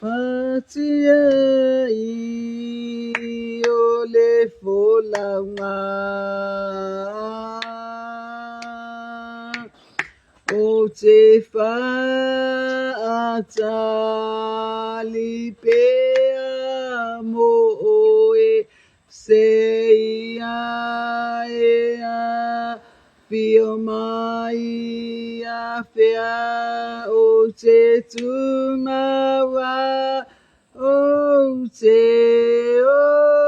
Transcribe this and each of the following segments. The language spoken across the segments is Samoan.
Patia i o le folauga o te faatali pea mo oe se ia e afio mai afea o te tumaua o te ola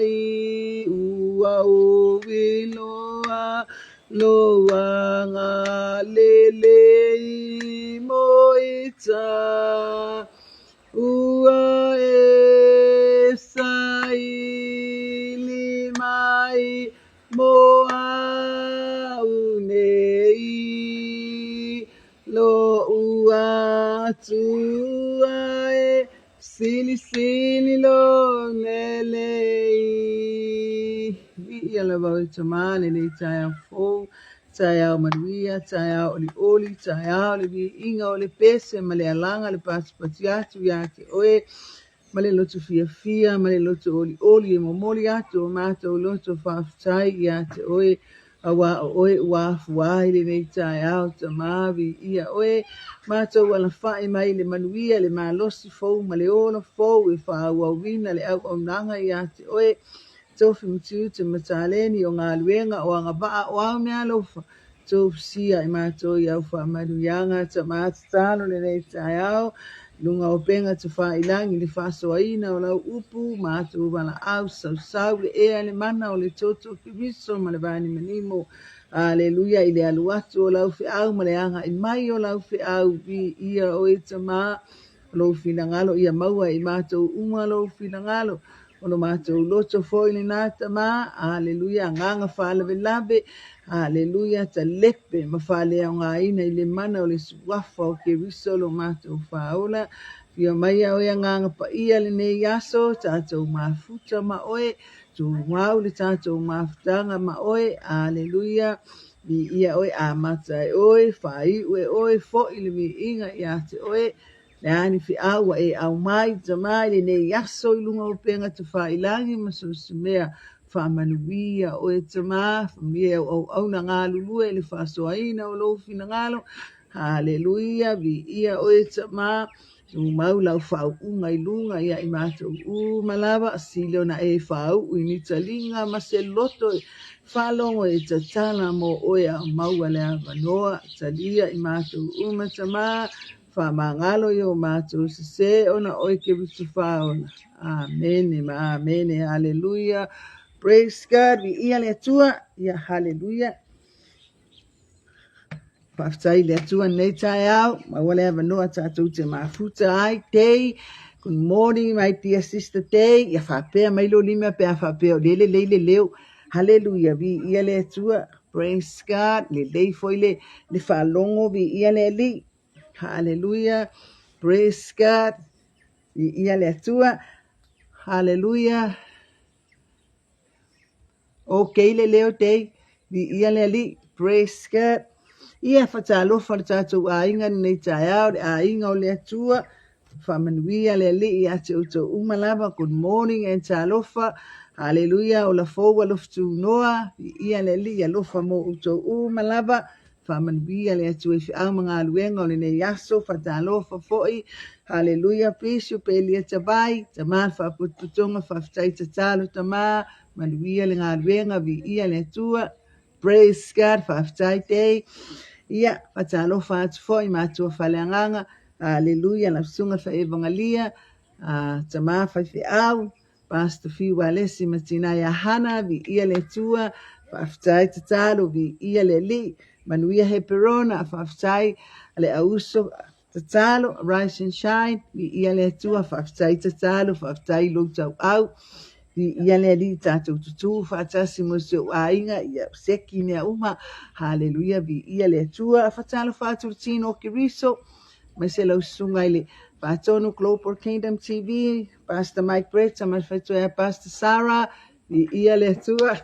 i ua ui loa loa ngā lele i moita ua e saili mai mo au nei lo ua atua e silisili lo lele i. Viia lava oe Tama lenei taeao fou, taeao manuia, taeao olioli, taeao le viiga o le pese ma le alaga le patipati atu ia te oe, ma le loto fiafia, ma le loto olioli e momoli atu o matou loto faafetai ia te oe, auā o oe ua afua ai lenei taeao Tama, viia oe, matou alafai mai le manuia, le malosi fou ma le ola fou e faaauauina le auaunaga ia te oe, tofi ma tiute ma taleni o galuega o agavaa o ao meaalofa, tofusia i matou i au faamanuiaga, Tama tatalo lenei taeao, luga o pega tafailagi le faasoaina o lau upu, matou valaau sausau le ea le mana o le toto Keriso ma le vanimonimo. Aleluia i le alu atu o lau feau ma le agai mai o lau feau, viia oe Tama, o lou finagalo ia maua i matou uma lou finagalo, o lo matou loto foi lena Tama, aleluia, agaga faalavelave, aleluia, talepe ma faaleaogaina i le mana o le suafa o Keriso lo matou faaola. Fia maia oe agaga paia lenei aso, tatou mafuta ma oe, tumau le tatou mafutaga ma oe, aleluia, viia oe amata e oe, faaiu e oe, foi le viiga ia te oe, le a ni feau ua e aumai Tama i lenei aso i luga o upega tafailagi ma so o se mea. Faamanuia oe Tama, faamanuia i au auauna galulue i le faasoaina o lou finagalo. Haleluia, viia oe Tama, tumau lau faauuga i luga ia i matou uma lava, sili ona e faauu i ni taliga ma se loto e faalogo e tatala mo oe a o maua le avanoa. Talia i matou uma Tama, faamagalo i o matou sesē ona o oe Keriso Faaola. Amene ma amene. Haleluia. Praise God. Viia le Atua. Ia haleluia. Faafetai i le Atua i lenei taeao, maua le avanoa tatou te mafuta ai. Day, good morning my dear sister Day. Ia faapea mai lou lima pe a faapea o lea e lelei le leo. Haleluia, viia le Atua. Praise God. Lelei foi le, le faalogo, viia le Alii. Haleluia. Praise God. Viia le Atua. Haleluia. Ok le leo Day, viia le Alii, praise God. Ia faatalofa le tatou aiga lenei taeao, le aiga o le Atua. Faamanuia le Alii ia te outou uma lava. Good morning and talofa. Haleluia, ola fou alofa tunoa. Viia le Alii, alofa mo outou uma lava. Faamanuia le Atua i feau ma galuega o lenei aso. Faatalofa foi. Haleluia, Bishop Elia Tavai, Tama le Faapotopotoga, faafetai tatalo Tama, manuia le galuega, viia le Atua. Praise God, faafetai Day. Ia, faatalofa atu foi matua faaleagaga. Haleluia, lau susuga faevagalia, Tama faifeau, Pastor Fiu Alesi ma tina ia Hana, viia le Atua, faafetai tatalo, viia le Alii, manuia Heperona, faafetai le auso, tatalo, rise and shine, viia le Atua, faafetai tatalo, faafetai lou tauau, viia le Alii, tatou tutū faatasi mo si ou aiga, ia seki mea uma, haleluia, viia le Atua, faatalofa atu le tino o Keriso, aemaise lau susuga i le Faatonu Global Kingdom TV, Pastor Mike Brett, ma le faletua ia Pastor Sarah, viia le Atua.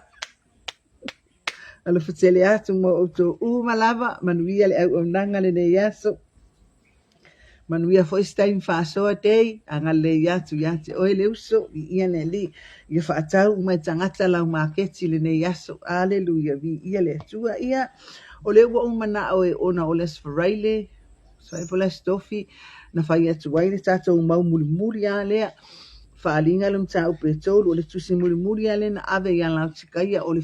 Alofa tele atu mo outou uma lava, manuia le auaunaga lenei aso. Manuia foi se taimi faasoa Day, agalelei atu ia te oe le uso, viia le Alii. Ia faatau uma e tagata lau maketi lenei aso. Aleluia, viia le Atua. Ia, o lea ua ou manao e ona o le Aso Faraile, Fai po o le Aso Tofi na fai atu ai le tatou mau mulimuli lava lea. Faaaliga le mataupu e tolu, o le tusi mulimuli lava lea na ave ia Laotikaia, o le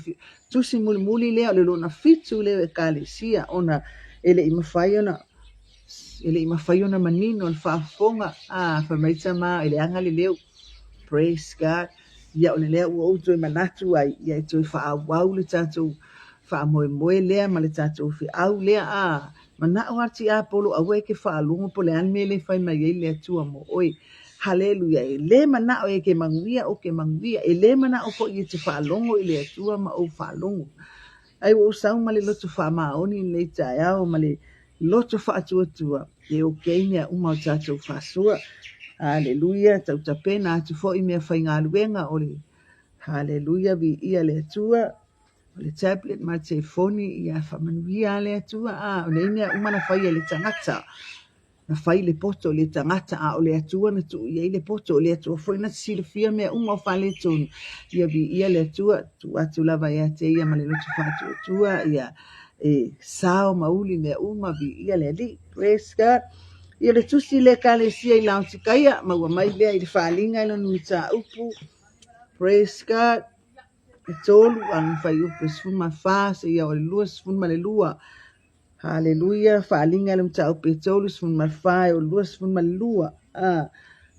tusi mulimuli lea o le lona fitu lea o Ekalesia, ona e le i mafai ona e le i mafai ona manino le faafofoga, a fai mai tama e leaga le leo. Praise God. Ia o le lea ua ou toe manatu ai, ia e toe faaauau le tatou faamoemoe lea ma le tatou feau lea, a manao lava le tiapolo aua e te faalogo po o le a le mea lea e fai mai ai le Atua mo oe. Haleluia, e le manao e te manuia o te manuia, e le manao foi e te faalogo i le Atua ma ou faalogo. Ai ua ou sau ma le loto faamaoni i lenei taeao ma le loto faatuatua e okay mea uma o tatou faasoa. Haleluia, tautapena atu foi mea faigaluega o le Haleluia, viia le Atua. O le tablet ma le telefoni, ia faamanuia le Atua. A, o nei mea uma na fai e le tagata. Na fai le poto i le tagata, a o le Atua na tuu i ai le poto. O le Atua foi na te silafia mea uma o faaletonu. Ia viia le Atua, tuu atu lava ia te ia ma le loto faatuatua, ia e sao ma uli mea uma, viia le Alii. Praise God. Ia le tusi le Ekalesia i Laotikaia, maua mai lea i le faaaliga i lona mataupu. Praise God. E tolu, a lona fuaiupu e 14 seia oo i le 22. Haleluia, faaaliga i le mataupu e tolu, 14 e oo i le 22. A,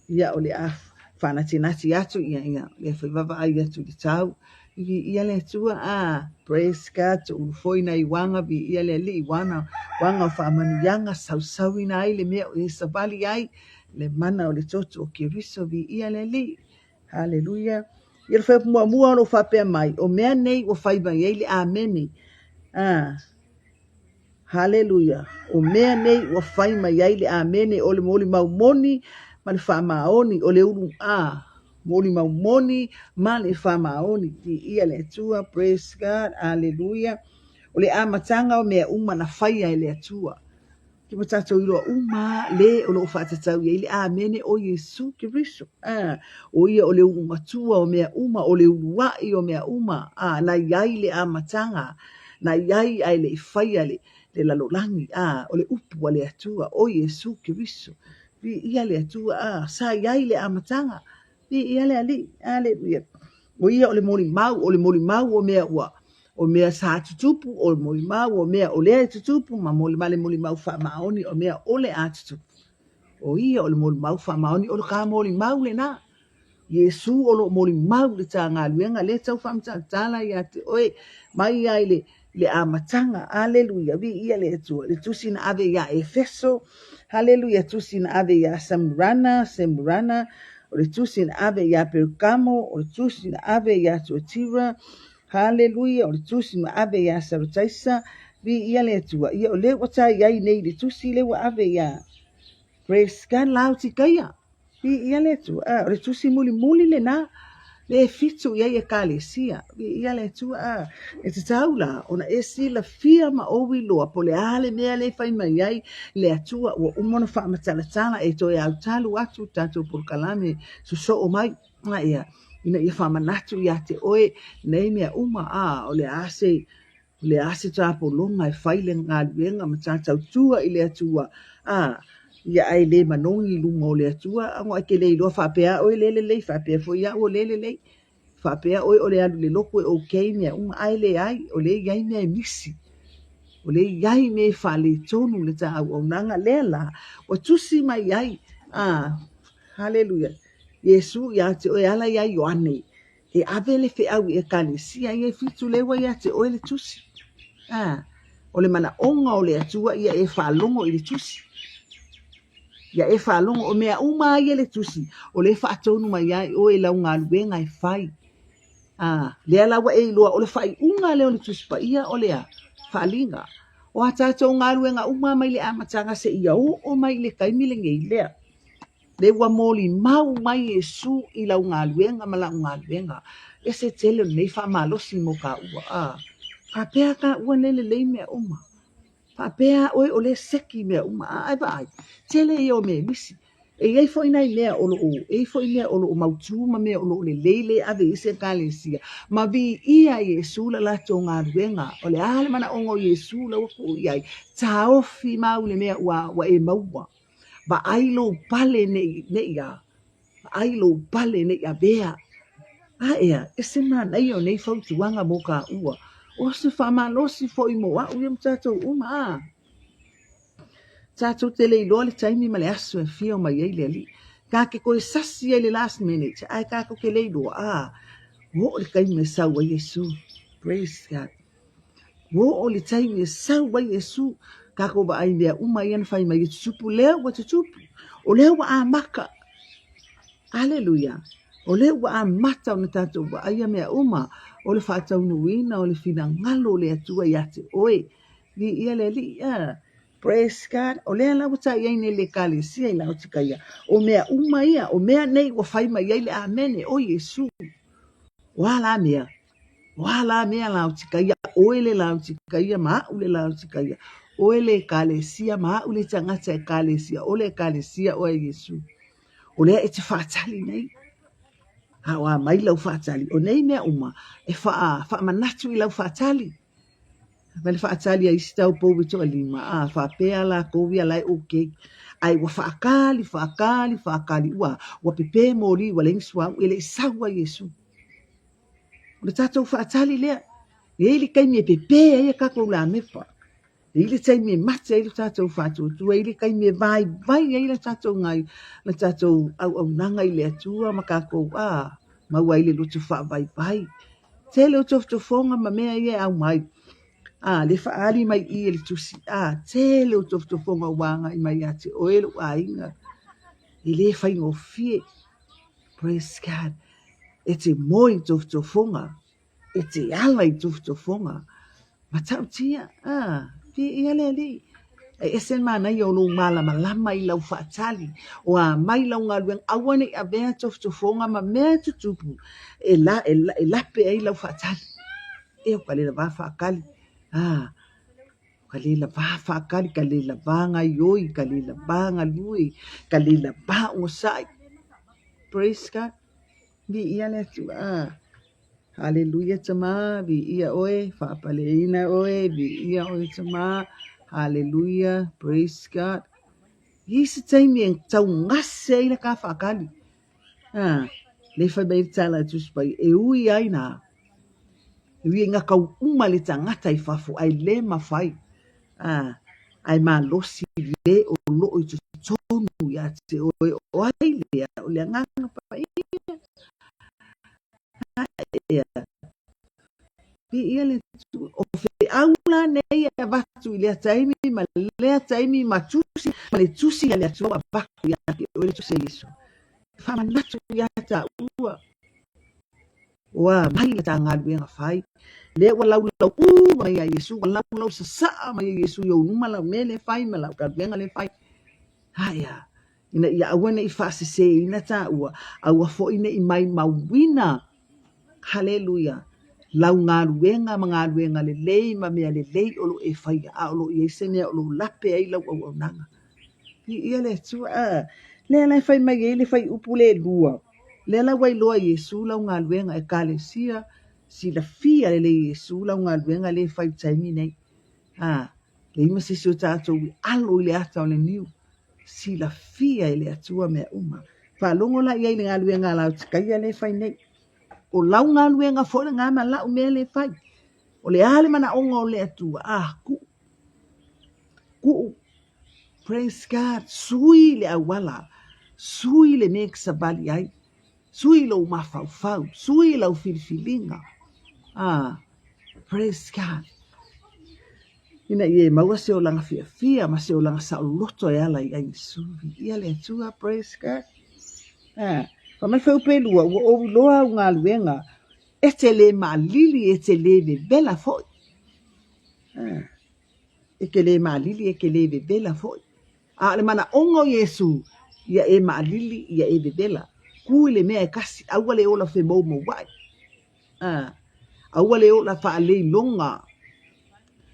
ia o le a faanatinati atu, ia, ia, lea foi vaavaai atu i le tau. Viia le Atua, a, praise God, toulu foi nai uaga, viia le Alii, uaga, uaga o faamanuiaga, sausauina ai le mea o e savali ai, le mana o le toto o Keriso, viia le Alii. Haleluia. Ia le fuaiupu muamua o lo o faapea mai, o mea nei ua fai mai ai le Amene. A, Haleluia. O mea nei ua fai mai ai le Amene, o le molimau moni ma le faamaoni, o le ulu a molimau moni ma le faamaoni. Viia le Atua, praise God, haleluia. O le amataga o mea uma na faia e le Atua. Ke ua tatou iloa uma lava le o lo o faatatau i ai le Amene o Iesu Keriso. O ia o le ulu matua o mea uma, o le uluai o mea uma, na i ai le amataga, na i ai ae le i faia le lalolagi, o le upu a le Atua, o Iesu Keriso. Viia le Atua, sa i ai le amataga, Viia le Alii. Aleluia. O ia o le molimau, o le molimau o mea ua o mea sa tutupu, o le molimau o mea o lea e tutupu, ma ma le molimau faamaoni o mea o le a tutupu. O ia o le molimau faamaoni, o le ka molimau lena. Iesu o lo o molimau i le ta galuega lea e tau faamatalatala ia te oe mai lava i le le amataga. Aleluia, viia le Atua. Le tusi na ave iā Efeso, haleluia, tusi na ave iā Samurana, Semurana, o le tusi na ave iā Perukamo, o le tusi na ave iā Tuatira, haleluia, o le tusi na ave iā Sarataisa, viia le Atua. Ia o lea ua ta i ai nei le tusi lea ua ave iā Praise God, Laotikaia. Viia le Atua. Ah, o le tusi mulimuli lena, le e fitu i ai Ekalesia. Viia le Atua. Ah, e tatau la ona e silafia ma ou iloa po o le a le mea lea e fai mai ai le Atua ua uma ona faamatalatala e toe autalu atu le tatou polokalame sosoo mai. Ah, ia, ina ia faamanatu ia te oe nei mea uma. Ah, o le a se O le a se tapologa e fai le galuega ma ta tautua i le Atua, a ia ae le manogi i luma o le Atua, aua e te le iloa faapea oe le lelei, faapea foi au o le lelei, faapea oe o le alu i le lotu e okay mea uma, ae leai, o lea e i ai mea e misi, o lea e i ai mea e faaletonu i le ta auaunaga, lea la ua tusi mai ai, a, haleluia, Iesu ia te oe e ala ia Ioane, E ave le feau i Ekalesia ia e fitu lea ua ia te oe le tusi. A, o le manaoga o le Atua ia e faalogo i le tusi. Ia e faalogo, o mea uma lava ia le tusi, o lea e faatonu mai ai oe i lau galuega e fai. A, lea la ua e iloa, o le faaiuga lea o le Tusi Paia o le a? Faaaliga. O a tatou galuega uma mai le amataga seia oo mai i le taimi lenei lea. Lea ua molimau mai Iesu i lau galuega ma la'u galuega. Ese tele o lenei faamalosi mo kāua. A faapea kāua nei lelei mea uma. Faapea oe o lea seki mea uma. A ae vaai, tele ia o mea e misi. E i ai foi nai mea o lo o, e i ai foi mea o lo o mautū ma mea o lo o lelei lea e ave i isi Ekalesia ma viia Iesu la latou galuega. O le a le manaoga o Iesu la ua tuu i ai? Taofi mau le mea ua e maua. Vaai lou pale nei nei a, vaai lou pale nei avea. A ea, ese manaia o nei fautuaga mo kāua. O se faamalosi foi mo a'u ia ma tatou uma, a. Tatou te le iloa le taimi ma le aso e afio mai ai le Alii. Ta te toe sasi ai i le last minute, ae tatou te le iloa, a, ua oo le taimi e sau ai Iesu. Praise God. Ua oo le taimi e sau ai Iesu, tatou vaai i mea uma ia na fai mai e tutupu, lea ua tutupu, o lea ua amata. Aleluia! O lea ua amata ona tatou vaaia mea uma o le faataunuuina o le finagalo o le Atua ia te oe. Viia le Alii! Praise God! O lea la ua tai ai nei le Ekalesia i Laotikaia, o mea uma ia, o mea nei ua fai mai ai le Amene, o Iesu. O a la mea? O a la mea Laotikaia, oe le Laotikaia ma a'u le Laotikaia, oe le Ekalesia ma a'u le tagata Ekalesia, o le Ekalesia oe a Iesu. O lea e te faatali nei, a o a mai lau faatali, o nei mea uma e faamanatu i lau faatali. Ma le faatali a isi taupou e toalima, a faapea lakou ia la e okay. Ae ua faakali, faakali, faakali, ua pepe moli ua leai ni suauu, e le i sau a Iesu. O le tatou faatali lea. E i ai le taimi e pepe ai a tatou lamepa. E i ai le taimi e mate ai lo tatou faatuatua, e i ai le taimi e vaivai ai le tatou gai, le tatou auaunaga i le Atua ma tatou a maua ai le loto faavaivai. Tele o tofotofoga ma mea ia e aumai, a le faaali mai i i e le tusi, a tele o tofotofoga ua agai mai ia te oe lou aiga, e le faigofie. Praise God. E te moe i tofotofoga, e te ala i tofotofoga. Matautia, a, viia le Alii. E ese le manaia o lou malamalama i lau faatali, o a mai lau galuega, aua ne i avea tofotofoga ma mea e tutupu e, la, e, e lape ai lau faatali. E o ka le va faakali. A, Ka le lavā faakali, ka le lavā gaioi, ka le lavā galue, ka le lavā ogasai. Praise God. Viia le Atua. Haleluia Tamā, viia oe, faapaleina oe, viia oe Tamā. Haleluia, praise God. I se taimi e taugase ai le ka faakali. Le fai mai le tala a Tusi Paia, e ui ai nā, e ui ai ngā kau uma le tagata i fafo, ae le mafai, ae malosi le o loo i totonu ia te oe, o ai lea, o le Agaga Paia. Ea, viia le Atua. O feau la nei e avatu i lea taimi ma lea taimi ma tusi ma le tusi a le Atua ua avatu ia te oe le tusi a Iesu. Faamanatu ia taua ua mai la ta galuega fai. Lea ua laulau uma mai ia Iesu, ua laulau sasaa mai ia Iesu i ou luma lau mea lea fai ma lau galuega lea fai. Aea, ina ia aua ne i faaseseina taua, aua foi ne i maimauina, haleluia, lau galuega ma galuega lelei ma mea lelei o lo o e faia, a o lo o i ai se mea o lo o lape ai lau auaunaga. Viia le Atua. A, lea la e fai mai ai le fuaiupu le lua, lea la ua iloa e Iesu lau galuega, Ekalesia, silafia lelei e Iesu lau galuega lea e fai i le taimi nei. A, leai ma se isi o tatou i alo i le ata o le niu. Silafia e le Atua mea uma. Faalogo la i ai i le galuega a Laotikaia lea e fai nei. O lau galuega foi lena ma lau mea lea e fai. O le a le manaoga o le Atua? Ah, kuu. Kuu. Praise God. Sui le auala. Sui le mea e te savali ai. Sui lou mafaufau. Sui lau filifiliga. Ah, praise God. Ina ia e maua se olaga fiafia ma se olaga saoloto e ala ia Iesu. Viia le Atua, praise God. Ah, fai mai fuaiupu e lua, ua ou iloa au galuega, e te le maalili, e te le vevela foi. Ah, e te le maalili, e te le vevela foi. A o le manaoga o Iesu, ia e maalili, ia e vevela. Ku i le mea e kasi, aua le ola femoumouai. A, aua le ola faaleiloga,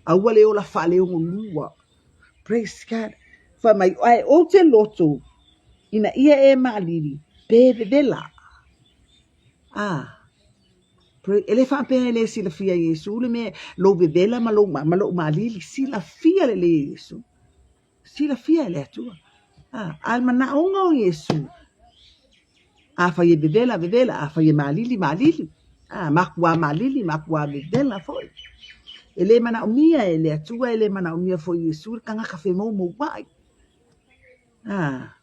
aua le ola faaleogolua. Praise God. Fai mai, ae ou te loto ina ia e maalili, pe vevela. A, e le faapea e le silafia e Iesu le mea, lou vevela ma lou, ma lou maalili, silafia lelei e Iesu. Silafia e le Atua. A, a le manaoga o Iesu, afai e vevela, vevela, afai e maalili, maalili. A, makuā maalili, makuā vevela foi. E le manaomia e le Atua, e le manaomia foi e Iesu le tagata femoumouai. A,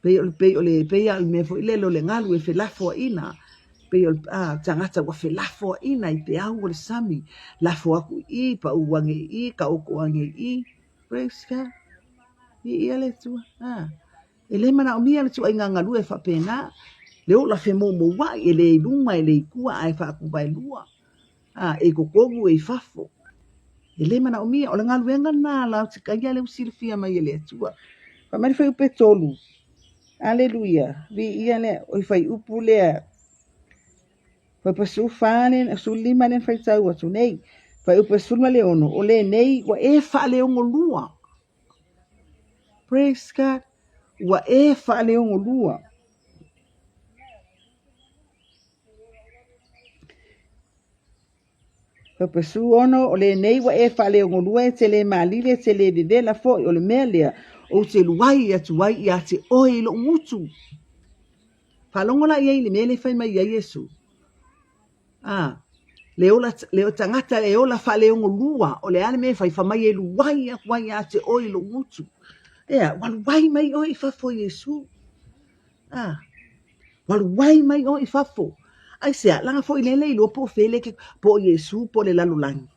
pei o le, pei o le, pei lava o le mea foi lele o le galu e felafoaiina, pei o le a, tagata ua felafoaiina i peau o le sami, lafo aku i i, pau ane i i, taoto ane i i. Praise God. Viia le Atua. A. E le manaomia le ituaiga galue faapena. Le ola femoumouai, e le i luma, e le i tua, ae faatuvaelua. A, e i totonu, e i fafo. E le manaomia. O le galuega lena a Laotikaia lea ua silafia mai e le Atua. Fai mai le fuaiupu e tolu. Aleluia. Viia le, o le fuaiupu lea. Fuaiupu 14 lea, 15 lea na faitau atu nei. Fuaiupu 16, o lenei ua e faaleogolua. Praise God. Ua e faaleogolua. Fuaiupu 16, o lenei ua e faaleogolua e te le maalili e te le vevela foi, o le mea lea ou te luai atu ai ia te oe i lou gutu. Faalogo la i ai i le mea lea e fai mai ai Iesu. A, le ola, le tagata e ola faaleogolua, o le a le mea e fai, fai mai e luai atu ai ia te oe i lou gutu. Ea, ua luai mai oe i fafo e Iesu. A, ua luai mai oe i fafo. Aisea, leaga foi lele iloa po o fea le ke, po o Iesu po o le lalolagi,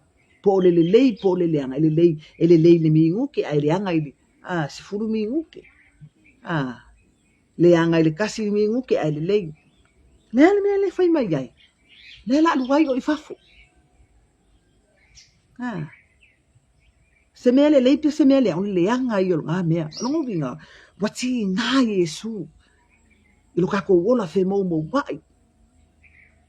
po o le lelei po o le leaga, e lelei, e lelei i le minute ae leaga i le, a, 10 minute. A, leaga i le kasi minute ae lelei. Le a le mea lea e fai mai ai? Lea la alu ai oe i fafo. A, se mea lelei pe se mea leaga, o le leaga ia o lena mea. O lona uiga, ua tiga Iesu i lo tatou ola femoumouai.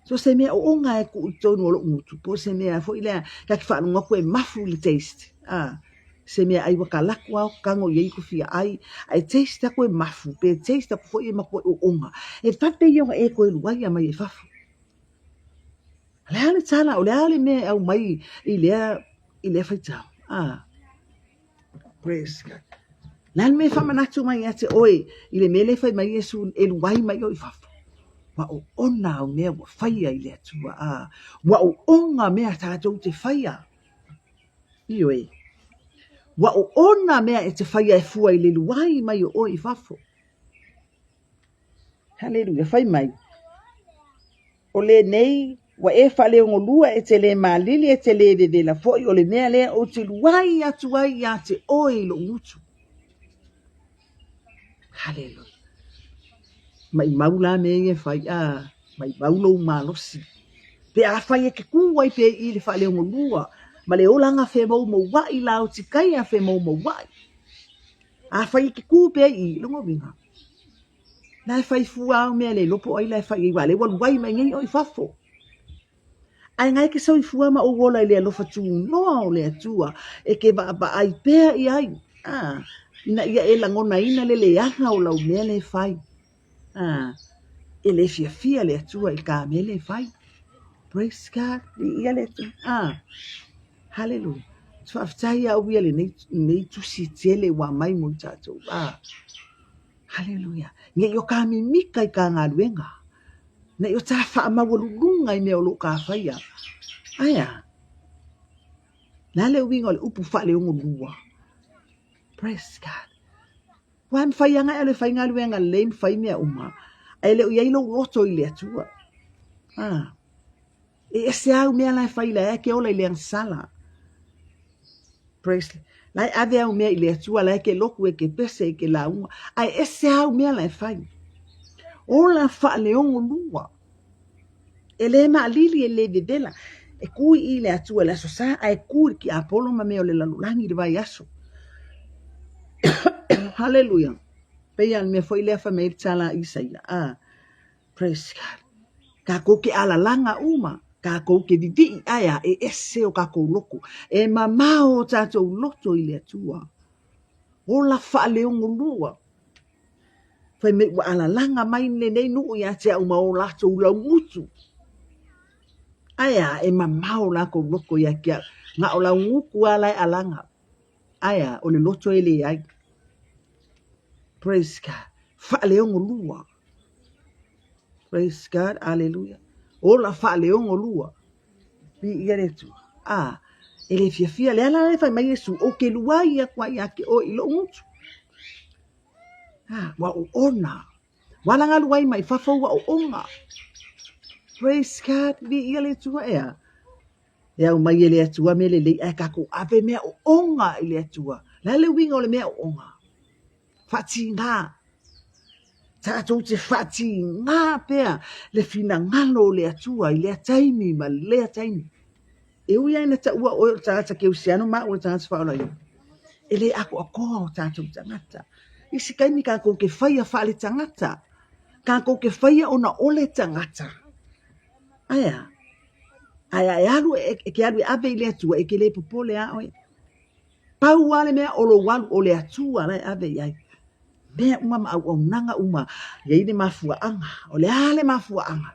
So se mea ooga e tuu i totonu o lou gutu, po o se mea foi lea ta te faalogo atu e mafu le taste, a, se mea ai ua talaatu a tago i ai ko fia ai, ae taste atu e mafu, pe taste atu foi e matua ooga. E vave ia ona e toe luaia mai e fafo. O le a le tala, o le a le mea e aumai i lea, i lea faitau, a. Praise God. Le a le mea e faamanatu mai ia te oe i le mea lea e fai mai Iesu e luai mai oe i fafo? Ua oona au mea ua faia i le Atua. A, ua oona mea tatou te faia. Ioe. Ua oona mea e te faia e fua i le luai mai o oe i fafo. Haleluia. Fai mai. O lenei, ua e faaleogolua e te lē malili e te lē vevela foi, o le mea lea ou te luai atu ai iā te oe i lou gutu. Haleluia. Maʻimau la mea ia e fai, a, maʻimau lou malosi. Pe afai e te kū ai pea i le faaleogolua ma le olaga femoumouaʻi Laotikaia femoumouaʻi. Afai e te kū pea i i, lona uiga, La e fai fua au mea le iloa po o ai la e fai ai, aua lea ua luai mai nei oe i fafo. Ae na e ke soifua ma ou ola i le alofa tunoa o le Atua e ke vaavaai pea i ai, a, ina ia e lagonaina le leaga o lau mea le fai. A, e le fiafia le Atua i ka mea le fai. Praise God, viia le Atua. A, hallelujah. Faafetai au ia lenei, lenei tusi tele ua aumai mo i tatou. A, Haleluia! Ne i o ka mimika i ka galuega, ne i o tā faamaualuluga i mea o lo o ka faia. Ae a? Le a le uiga o le upu faaleogolua? Praise God. Ua e mawhai anga e alu e fai galuega lelei ma fai mea uma, ae le o i ai lou loto i le Atua. Ah. E ese au mea la e fai la e ke ola i le agasala. Praise. La e ave au mea i le Atua, la e ke loku e ke pese e ke lauga. Ae ese au mea la e fai. Ola faaleogolua. E le maalili e le vevela. E kui i le Atua i le Aso Sa, ae ku i le tiapolo ma mea o le lalolagi i le vaiaso. Haleluia. Pei lava o le mea foi lea fai mai ai le tala a Isaia. Ah. Praise God. Kākou ke alalaga uma, kākou ke vivii, ae a, e ese o kākou loko. E mamao o tātou loto i le Atua. Ola faaleogolua. Fai mai ua alalaga mai lenei nuu ia te au ma o latou laugutu. Ae a, e mamao lakou loko ia te au. Na o laugutu a la e alaga. Ae a, o le loto e leai. Praise God. Faaleogolua. Praise God, aleluia. Ola faaleogolua. Viia le Atua. A, e le fiafia, le ala e fai mai Iesu, ou te luai atu ai ia te oe i lou gutu. A, ua oona. Ua langa luai mai fafo ua oona. Praise God, viia le Atua ea. E aumai e le Atua mea lelei, ae tatou ave mea oona i le Atua. Le a le uiga o le mea oona? Faatigā. Tatou te faatigā pea le finagalo o le Atua i lea taimi ma lea taimi. E ui lava ina taua oe o le tagata kerisiano ma au o le tagata faaolaina, e le atoatoa o tatou tagata. Isi taimi tatou te faia faaletagata, tatou te faia ona o le tagata. Ae a? Ae a e alu e te alu e ave i le Atua, e te le popole lava oe. Pau lava le mea o lou alu, o le Atua la e ave i ai. Mea uma ma auaunaga uma, e i ai le mafuaaga. O le a le mafuaaga?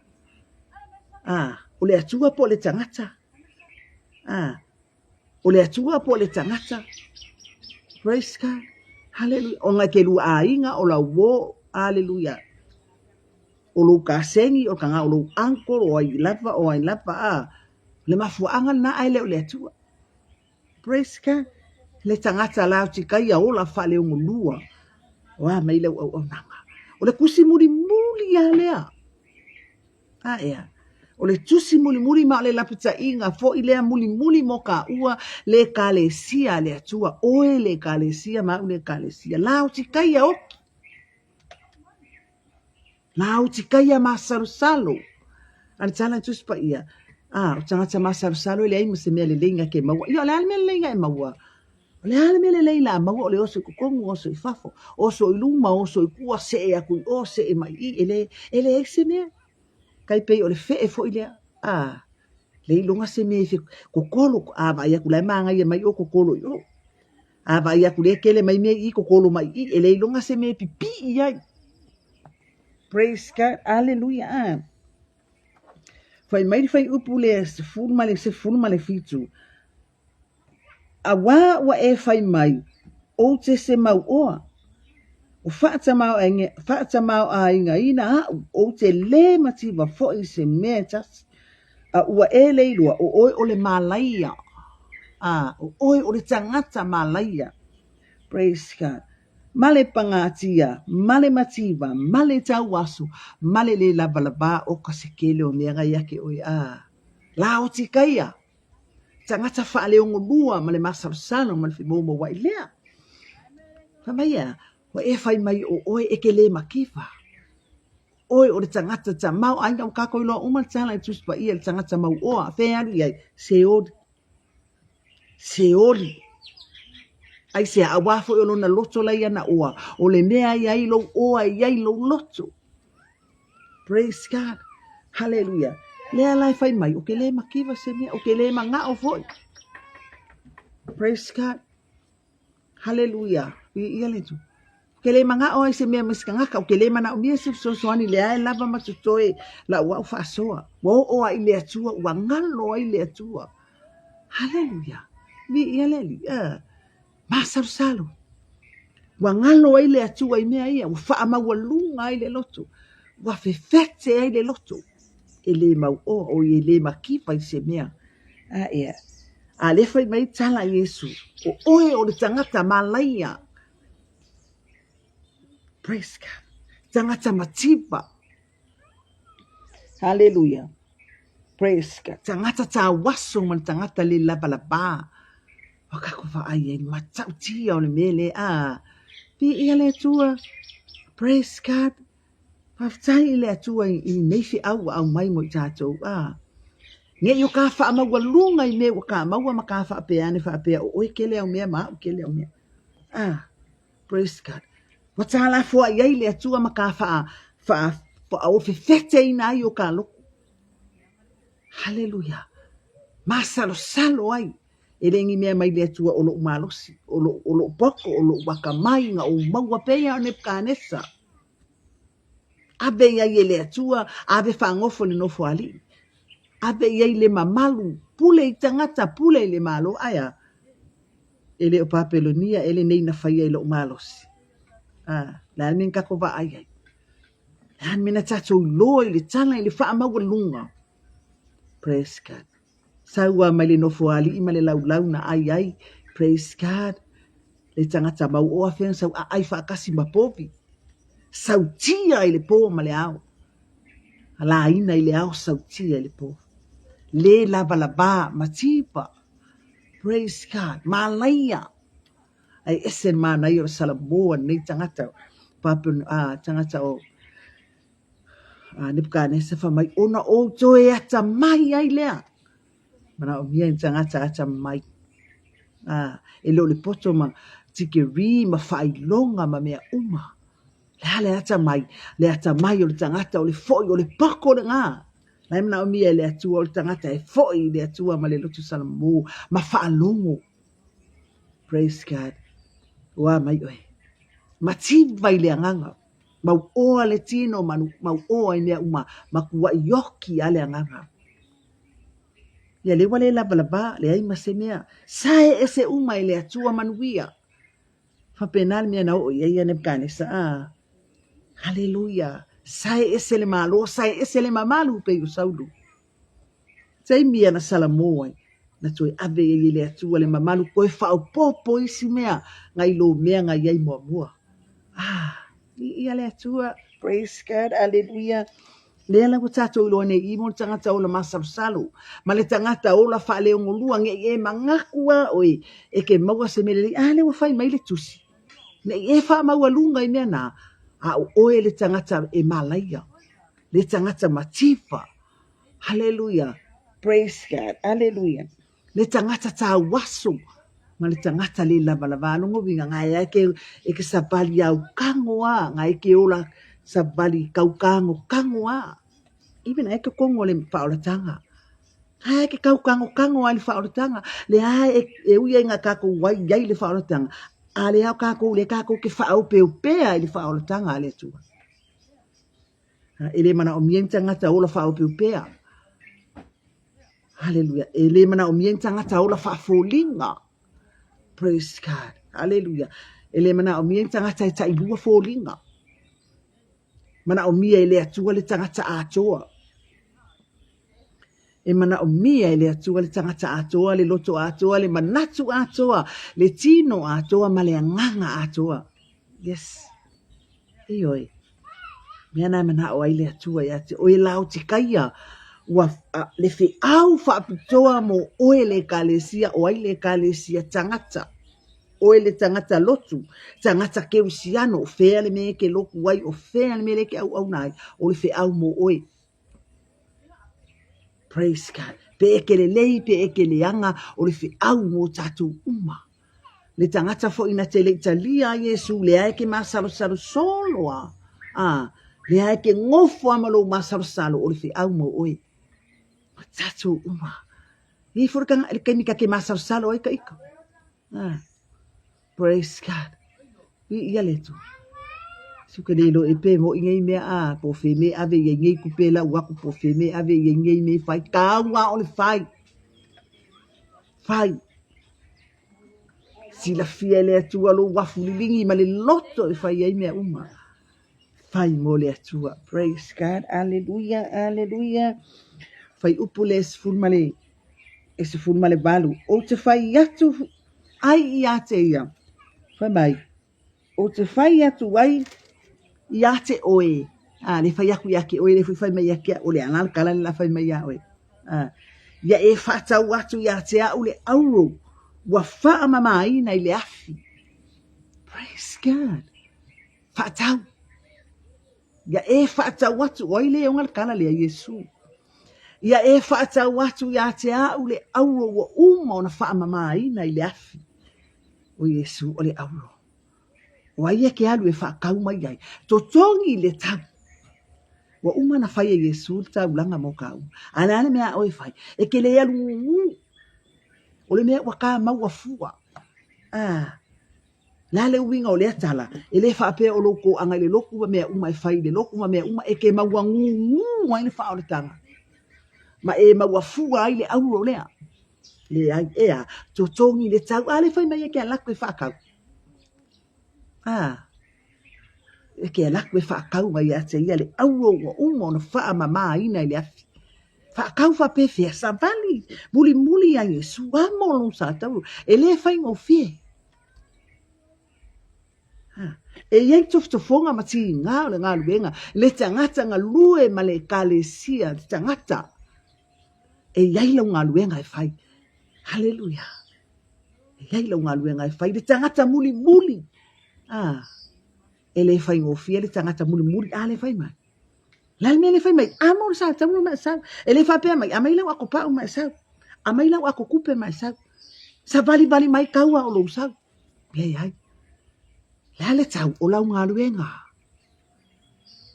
A, o le Atua po o le tagata? A, o le Atua po o le tagata? Praise God. Hallelujah. Ona e te lua aiga o lau uō. Hallelujah. O lou kasegi, o le tagata o lou uncle, o ai lava, o ai lava. A, o le mafuaaga lena ae le o le Atua. Praise God. Le tagata Laotikaia ola faaleogolua. O a mai lau auaunaga. O le tusi mulimuli lava lea. A ea. O le tusi mulimuli ma o le lapataiga foi lea mulimuli mo kāua le Ekalesia a le Atua. Oe le Ekalesia ma au le Ekalesia. Laotikaia oki. Laotikaia masalosalo. A le tala Tusi Paia, a, o tagata masalosalo e leai ma se mea lelei na ke maua. Ia, o le a le mea lelei na e maua? O le a le mea lelei la maua o le oso i totonu, oso i fafo, oso i luma, oso i tua, see aku i o, see mai i i, e le, e leai se mea. Tai pei o le fee foi lea, a, le iloga se mea e fe kokolo, a vaai atu la e manaia mai o kokolo i o. A vaai atu lea tele mai mea i i kokolo mai i i, e le iloga se mea e pipii ai. Praise God, aleluia, a. Fai mai le fuaiupu lea 17, Auā ua e fai mai, Ou te se mau oa, o faatamaoaigaina aʻu, ou te lē mativa foi i se mea e tasi, a ua e le iloa, o oe o le malaia, a, o oe o le tagata malaia. Praise God. Ma le pagatia, ma le mativa, ma le tauaso, ma le lē lavalavā o ka se kele o mea ngai ake oe, a, Laotikaia. Tagata faaleogolua ma le masalosalo ma le femoumouai lea. Fai mai ea, ua e fai mai o oe e ke lē mativa. Oe o le tagata tamaoaiga ua kākou iloa uma le tala i le Tusi Paia i le tagata mauoa, fea e alu i ai? Seoli. Seoli. Aisea, auā foi o lona loto la ia na oa, o le mea e i ai lou oa e i ai lou loto. Praise God. Hallelujah. Lea la e fai mai, o ke lē mativa se mea, o ke lē manaʻo foi. Praise God. Hallelujah. Viia le Atua. O ke lē manaʻo ai se mea mai se kanaka, o ke lē manaʻomia se fesoasoani, lea e lava ma totoe lau au faasoa. Ua oo a i le Atua, ua galo ai le Atua. Hallelujah. Viia le Alii. Masalosalo. Ua galo ai le Atua i mea ia, ua faamaualuga ai le loto, ua fefete ai le loto, e lē mauoa, oi e lē mativa i se mea. A ea, a lea fai mai tala a Iesu, o oe o le tagata malaia. Praise God. Tagata mativa. Haleluia. Praise God. Tagata tauaso ma le tagata le lavalava. Ua kākou vaai ai matautia o le mea lea. Ah, viia le Atua. Praise God. Faafetai i le Atua i nei feau ua aumai mo i tātou. Ah, ne i o ka faamaualuga i mea ua ka maua ma ka faapea ane faapea o oe kele au mea ma aʻu kele au mea. Ah, Praise God. Ua tālafoaʻi ai le Atua ma ka fa'a, fa'a, fa'aofefeteina ai o ka loko. Haleluia. Masalosalo ai. E le ni mea mai le Atua o loʻu malosi, o loʻu, o loʻu poto, o loʻu akamai, na ou maua pēia o Nebukanesa. Ave i ai e le Atua, ave faagofo i le nofo aliʻi. Ave i ai le mamalu, pule i tagata, pule i le Malo. Ae a? E le o Papelonia e lenei na faia i loʻu malosi. A, le a le mea na tatou vaai ai? Le a le mea na tatou iloa i le tala i le faamaualuga? Praise God. Sau lava mai le nofo aliʻi ma le laulau na ʻai ai. Praise God. Le tagata mauoa fea na sau aʻai faatasi ma povi. Sautia i le pō ma le ao. Laina i le ao, sautia i le pō. Le lavalavā, mativa. Praise God. Malaia. Ae ese le manaia o le Salamo a lenei tagata, tagata o Nebukanesa fai mai, ona ou toe atamai ai lea. Manaomia i tagata atamai. E le o le poto ma tikeri ma faailoga ma mea uma. Le a le atamai? Le atamai o le tagata o le foi o le poko lena. La e manaomia e le Atua o le tagata e foi i le Atua ma le loto salamo ma faalogo. Praise God. Ua mai oe. Mativa i le agaga. Mauoa le tino, mauoa i mea uma, matuai oki a le agaga. Ia lea ua le lavalava, leai ma se mea. Sae ese uma e le Atua manuia. Faapena le mea na oo i ai ia Nebukanesa. A, Haleluia! Sae ese le Malo, sae ese le mamalu pei o Saulu. Taimi ia na Salamo ai, na toe ave ai e le Atua le mamalu toe faaopoopo isi mea nai lo mea na i ai muamua. Ah, viia le Atua, praise God, aleluia. Lea la ua tatou iloa nei i mo le tagata ola masalosalo ma le tagata ola faaleogolua ne i e manatu lava oe e ke maua se mea lelei. A lea ua fai mai le tusi, ne i e faamaualuga i mea na, a o oe le tagata e malaia, le tagata mativa. Haleluia! Praise God! Aleluia! Le tagata tauaso ma le tagata le lavalava. Lona uiga, ngai a e e ke savali au kago a, ngai ke ola savali kau kago kago a. Even ai totonu o le faaolataga. Ae ke kau kagokago ai le faaolataga. Lea e ui ai ina tatou ai i ai le faaolataga, a lea o tatou lea tatou te faaopeopea i le faaolataga a le Atua. E le manaomia ni tagata ola faaopeopea. Haleluia. E le manaomia ni tagata ola faafoliga. Praise God. Haleluia. E le manaomia ni tagata e tailua foliga. Manaomia e le Atua le tagata atoa. E manaomia e le Atua le tagata atoa, le loto atoa, le manatu atoa, le tino atoa ma le agaga atoa. Yes. Ioe. Mea na e manao ai le Atua ia te oe Laotikaia, ua le feau faapitoa mo oe le Ekalesia, o ai le Ekalesia tagata? Oe le tagata lotu, tagata kerisiano, o fea le mea e ke lotu ai, o fea le mea lea e ke auauna ai, o le feau mo oe. Praise God. Pe e ke lelei, pe e ke leaga, o le feau mo tatou uma. Le tagata foi na te le i talia a Iesu, lea e ke masalosalo solo a, a, lea e ke gofo a ma lou masalosalo, o le feau mo oe. O tatou uma. E i ai foi le taimi ta te masalosalo ai ka ika. Ah, praise God. Viia le Atua. Su ke le iloa e pe moʻi nei mea a po o fea mea e ave i ai nei tupe e lau aku po o fea mea e ave i ai nei mea e fai. Tau lava o le fai. Fai. Silafia e le Atua lou afu liligi ma le loto e fai ai mea uma. Fai mo le Atua. Praise God. Aleluia, aleluia. Fuaiupu le 18. Ou te fai atu ai ia te ia. Fai mai, ou te fai atu ai ia te oe. A, le fai atu ia te oe, le foi fai mai ia te au, o le a la le tala le la fai mai ia oe. A, ia e faatau atu ia te au le auro ua faamamaina i le afi. Praise God. Faatau. Ia e faatau atu, o ai lea e ona le tala lea? Iesu. Ia e faatau atu ia te au le auro ua uma ona faamamaina i le afi. O Iesu o le auro. O ai e ke alu e faatau mai ai? Totogi le tau. Ua uma ona fai e Iesu le taulaga mo kāua. A le a le mea a oe e fai? E ke le alu gugu. O le mea ua ka maua fua. Ah. Le a le uiga o lea tala? E le faapea o lou toaga i le lotu ma mea uma e fai i le lotu ma mea uma e ke maua gugu ai le faaolataga ma e maua fua ai le auro lea. Leai, ʻeā, totogi le tau, a le fai mai e ke ala atu e faatau. A, e ke ala atu e faatau mai ia te ia le auro ua uma ona faamamaina i le afi. Faatau faapefea, savali, mulimuli ia Iesu, amo lou satauro, e le faigofie. E i ai tofotofoga ma tiga o le galuega, le tagata galue ma le Ekalesia, le tagata e i ai lau galuega e fai. Haleluia! E i ai lau galuega e fai, le tagata mulimuli. E le faigofie le tagata mulimuli, a le fai mai. Le a le mea le fai mai? Amo le satauro ma e sau. E le faapea mai, aumai lau ato pau ma e sau. Aumai lau ato kupe ma e sau. Savalivali mai kaua o lou sau. Leai. Le a le tau o lau galuega?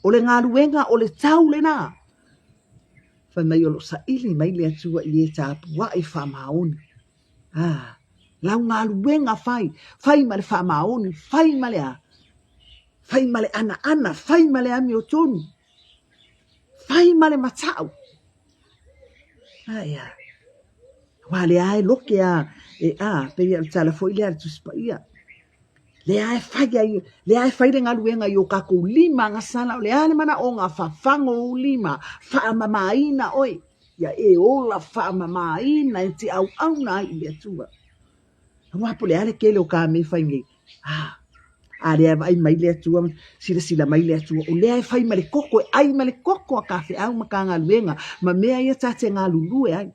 O le galuega o le tau lena. Fai mai o lo o saili mai le Atua i e tapuai faamaoni. Ah, lau galuega fai, fai ma le faamaoni, fai ma le a? Fai ma le anaana, fai ma le amiotonu, fai ma le matau. Aia, aua lea e loke a, e a, pei o le tala foi lea a le Tusi Paia. Lea e fai ai, lea e fai le galuega i o kakou lima agasala, o le a le manaoga, fafago ou lima, faamamaina oe, ia e ola faamamaina e te auauna ai i le Atua. Aua po o le a le tele o ka mea e fai nei, a, a lea e vaai mai le Atua, silasila mai le Atua, o lea e fai ma le koko, e ʻai ma le koko a ka feau ma ka galuega, ma mea ia ta te galulue ai.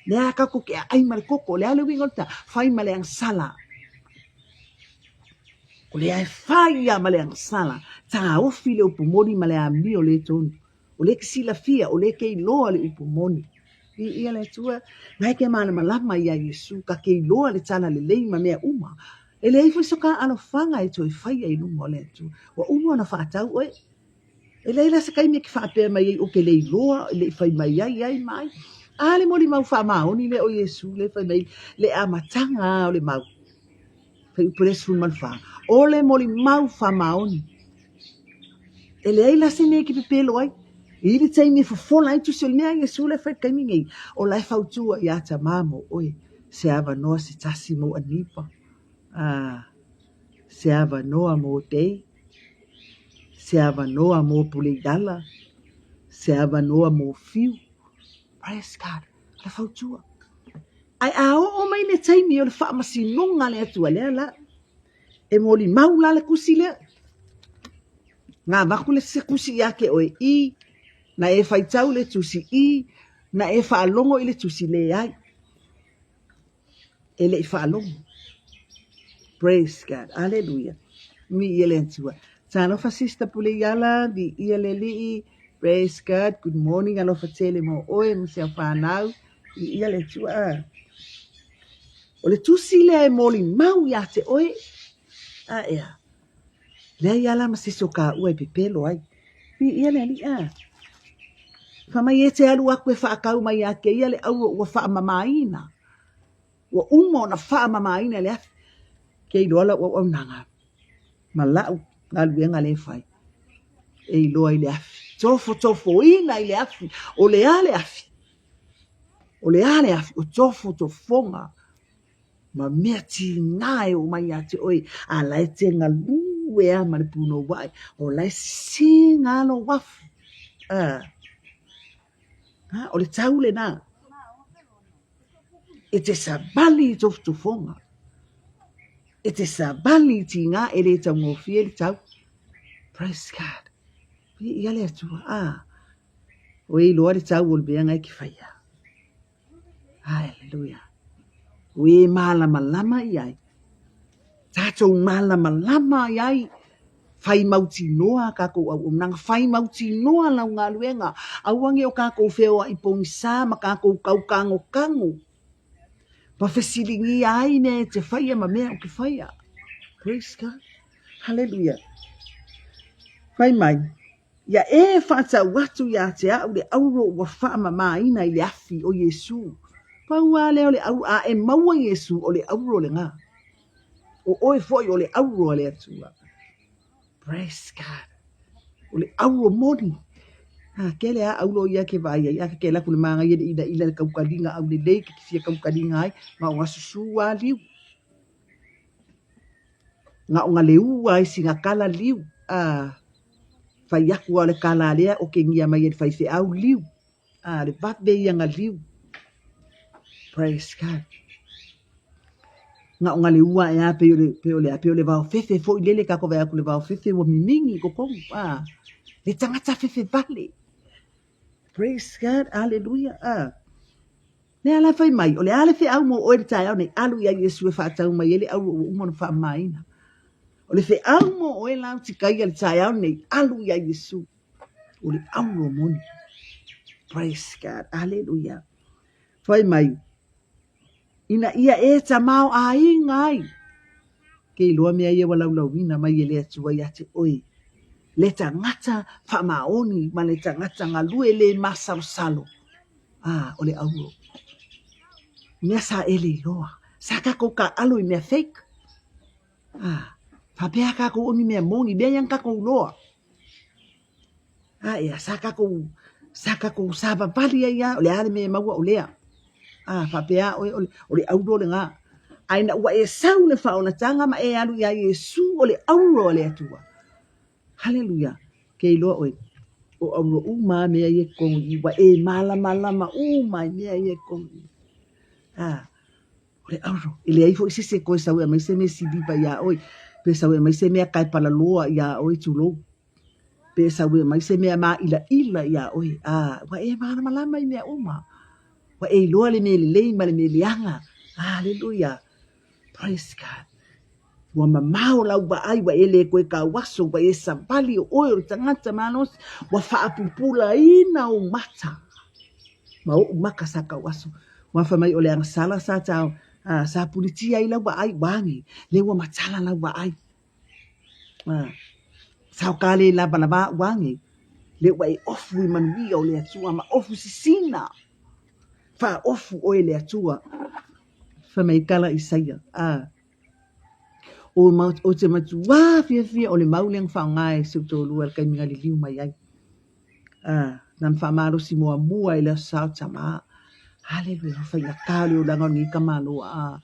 Lea kakou ke ʻaʻai ma le koko, o le a le uiga o le tala, fai ma le agasala. O lea e fai ia ma le agasala, taofi le upu moni ma le amio le tonu. O lea e ke silafia, o lea e ke iloa le upu moni. Viia le Atua, na e ke malamalama iā Iesu, ka ke iloa le tala lelei ma mea uma. E leai foi so ka alofaga e toe faia i luma o le Atua. Ua uma ona faatau oe. E leai la se taimi e te faapea mai ai ou te le iloa, e le i fai mai ai, ai ma ai. A le molimau faamaoni lea o Iesu lea e fai mai le amataga lava o le mau. Fuaiupu le 14. O le molimau faamaoni. E leai la se mea e te pepelo ai. E i ai le taimi e fofola ai tusi o le mea a Iesu lea e fai i le taimi nei, o la e fautua ia Tamā mo oe, se avanoa se tasi mo Aniva. Ah, se avanoa mo Dei, se avanoa mo Puleiala, se avanoa mo Fiu. Praise God, o le fautua. Ae a oo mai le taimi o le faamasinoga a le Atua, lea la, e molimau la le tusi lea. Na avatu le se tusi ia te oe i, na e faitau le tusi i, na e faalogo i le tusi, leai. E le i faalogo. Praise God. Aleluia. Viia le Atua. Talofa Sister Puleiala, viia le Alii. Praise God. Good morning. Alofa tele mo oe ma si au whanau. Viia le Atua. O le tusi lea e molimau ia te oe. A ea. Leai a la ma se isi o kāua e pepelo ai. Viia le Alii. A. Fai mai e te alu aku e faatau mai ia te ia le auro ua faamamaina. Ua uma ona faamamaina e le afi. Ke iloa lau auaunaga ma lau galuega lea e fai. E iloa i le afi. Tofotofoina i le afi. O le a le afi? O le a le afi? O tofotofoga ma mea tiga e oo mai ia te oe, a la e te galue lava ma le punouai, o la e sisiga lava lou afu. A, a, o le tau lena. E te savali i tofotofoga. E te savali i tiga e le taugofie le tau. Praise God. Viia le Atua. A, o e iloa le tau o le mea na e te faia. Haleluia. Ua e mālamalama i ai. Tātou mālamalama i ai. Whai mautinoa a kākou auaunaga, whai mautinoa lau galuega. Aua ne o kākou wheoaʻi pogisa ma kākou kaukangokango. Ma fesiligia ai mea e te whaia ma mea o ke whaia. Praise God. Haleluia. Whai mai. Ia e faatau atu iā te a'u le auro ua faamamāina i le afi o Iesū. Pau a lea o le auro, a e maua Iesū, o le auro lenā. O oe foi o le auro a le Atua. Praise God. O le auro moni. A kele a aulo ia ke vaai ai, a ke kela ku le māngaia le ila ila le kaukaliga au lelei ke fia kaukaliga ai, ma o gasusū a liu. Na o ga leua ai sina kala liu, a fai aku a o le kala lea o kegia mai e le faifeau liu, a le vave ia na liu. Praise God. Na o ga leua ae a pei o le, pei o le a, pei o le vaofefe foi lele kākou vaai atu le vaofefe ua mimigi i totonu, a le tagata fefe vale. Praise God, hallelujah, a. Mea la fai mai, o le a le feau mo oe i le taeao nei, alu iā Iesu e faatau mai ai le auro ua uma ona faamamaina. O le feau mo oe Laotikaia i le taeao nei, alu iā Iesu. O le auro moni. Praise God. Aleluia. Fai mai, ina ia e tamaoaiga ai. Ke iloa mea ia ua laulauina mai e le Atua ia te oe. Le tagata faamaoni ma le tagata galue le masalosalo. A, o le auro. Mea sa e le iloa. Sa kākou kāʻalo i mea fake. A, faapea kākou o ni mea moni, mea ia na kākou iloa. A, ea, sa kākou, sa kākou sāwawali ai a, o le a le mea e maua o lea. A, faapea oe, o le, o le auro lenā. A ina ua e sau le faaolataga ma e alu iā Iesū o le auro a le Atua. Haleluia! Ke iloa ʻoe, o auro uma a mea ia i totonu i i, ua e mālamalama uma i mea ia i totonu i i. A, o le auro, e leai foi se isi e toe sau e aumai se mea siliva iā ʻoe, pe sau e aumai se mea kaepalaloa iā ʻoe, tulou, pe sau e aumai se mea māʻilaʻila iā ʻoe, a, ua e mālamalama i mea uma. Ua e iloa le mea lelei ma le mea leaga. Haleluia! Praise God. Ua mamao lau vaai, ua e le koe kauaso, ua e savali o oe o le tagata malosi, ua faapupulaina ou mata. Ma oʻu maka sa kauaso. Ua fai mai o le agasala sa tau, a, sa pulitia ai lau vaai, ua age, le ua matala lau vaai. A, sa o ka le lavalava ua age. Lea ua e ofu i manuia o le Atua ma ofu sisina. Faaofu oe e le Atua. Fai mai kala Isaia, a. O, ma, o te matuā fiafia o le mau lea na faaaoga e si ou toalua i le taimi na liliu mai ai. A, na na faamalosi muamua i le Aso Sa o Tamā. Haleluia, faigata o le olaga o lenei tamaloa a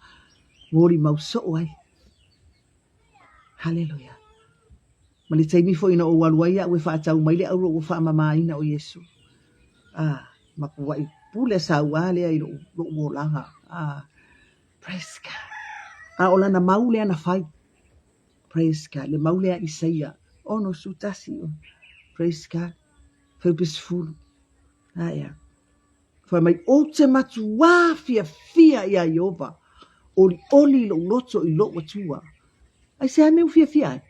molimau soo ai. Haleluia. Ma le taimi foi na ou alu ai au e faatau mai le auro ua faamamaina o Iesu. A, matuai pule saua lea i lou, lou olaga. A, praise God. A o lana mau lea na fai. Praise God. Le mau lea Isaia. 61. Praise God. Fuaiupu 10. Aea. Fai mai, Ou te matuā fiafia iā Ieova, ʻoliʻoli lou loto i lou Atua. Aisea mea ua fiafia ai?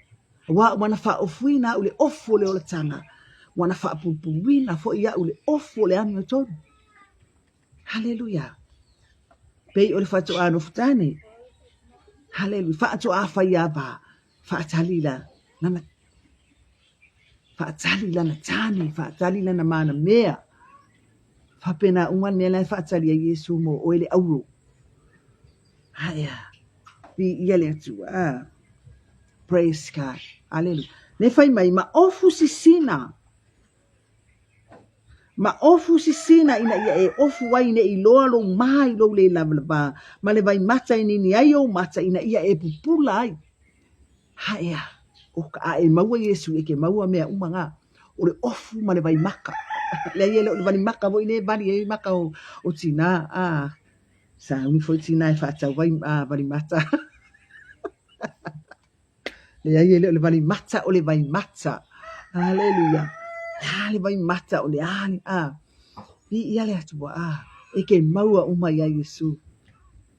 Auā ua na faaofuina aʻu le ofu o le olataga, ua na faapulupuluina foi iaʻu le ofu o le amiotonu. Haleluia! Pei o le faatoā nofo tane. Haleluia! Faatoā faiava, faatali la lana faatali lana tane, faatali lana manamea. Faapena uma le mea la e faatali ai Iesu mo oe le auro. Aea, viia le Atua. Ah. Praise God. Hallelujah. Le fai mai, ma ofu sisina. Ma ofu sisina ina ia e ofu ai ne i loa lou mā i lou le lavalava, ma le vaimata e nini ai ou mata ina ia e pupula ai. Haea, o ka a e maua Iesu e ke maua mea uma ngā. O le ofu ma le vaimaka. Leai e le o le valimaka foi lea e vali ai maka o, o tinā. A, sauni foi tinā e faatau ai a, valimata. Leai e le o le valimata o le vaimata. Aleluia. A, le vaimata o le a, a. Viia le Atua, a, e ke maua uma iā Iesu.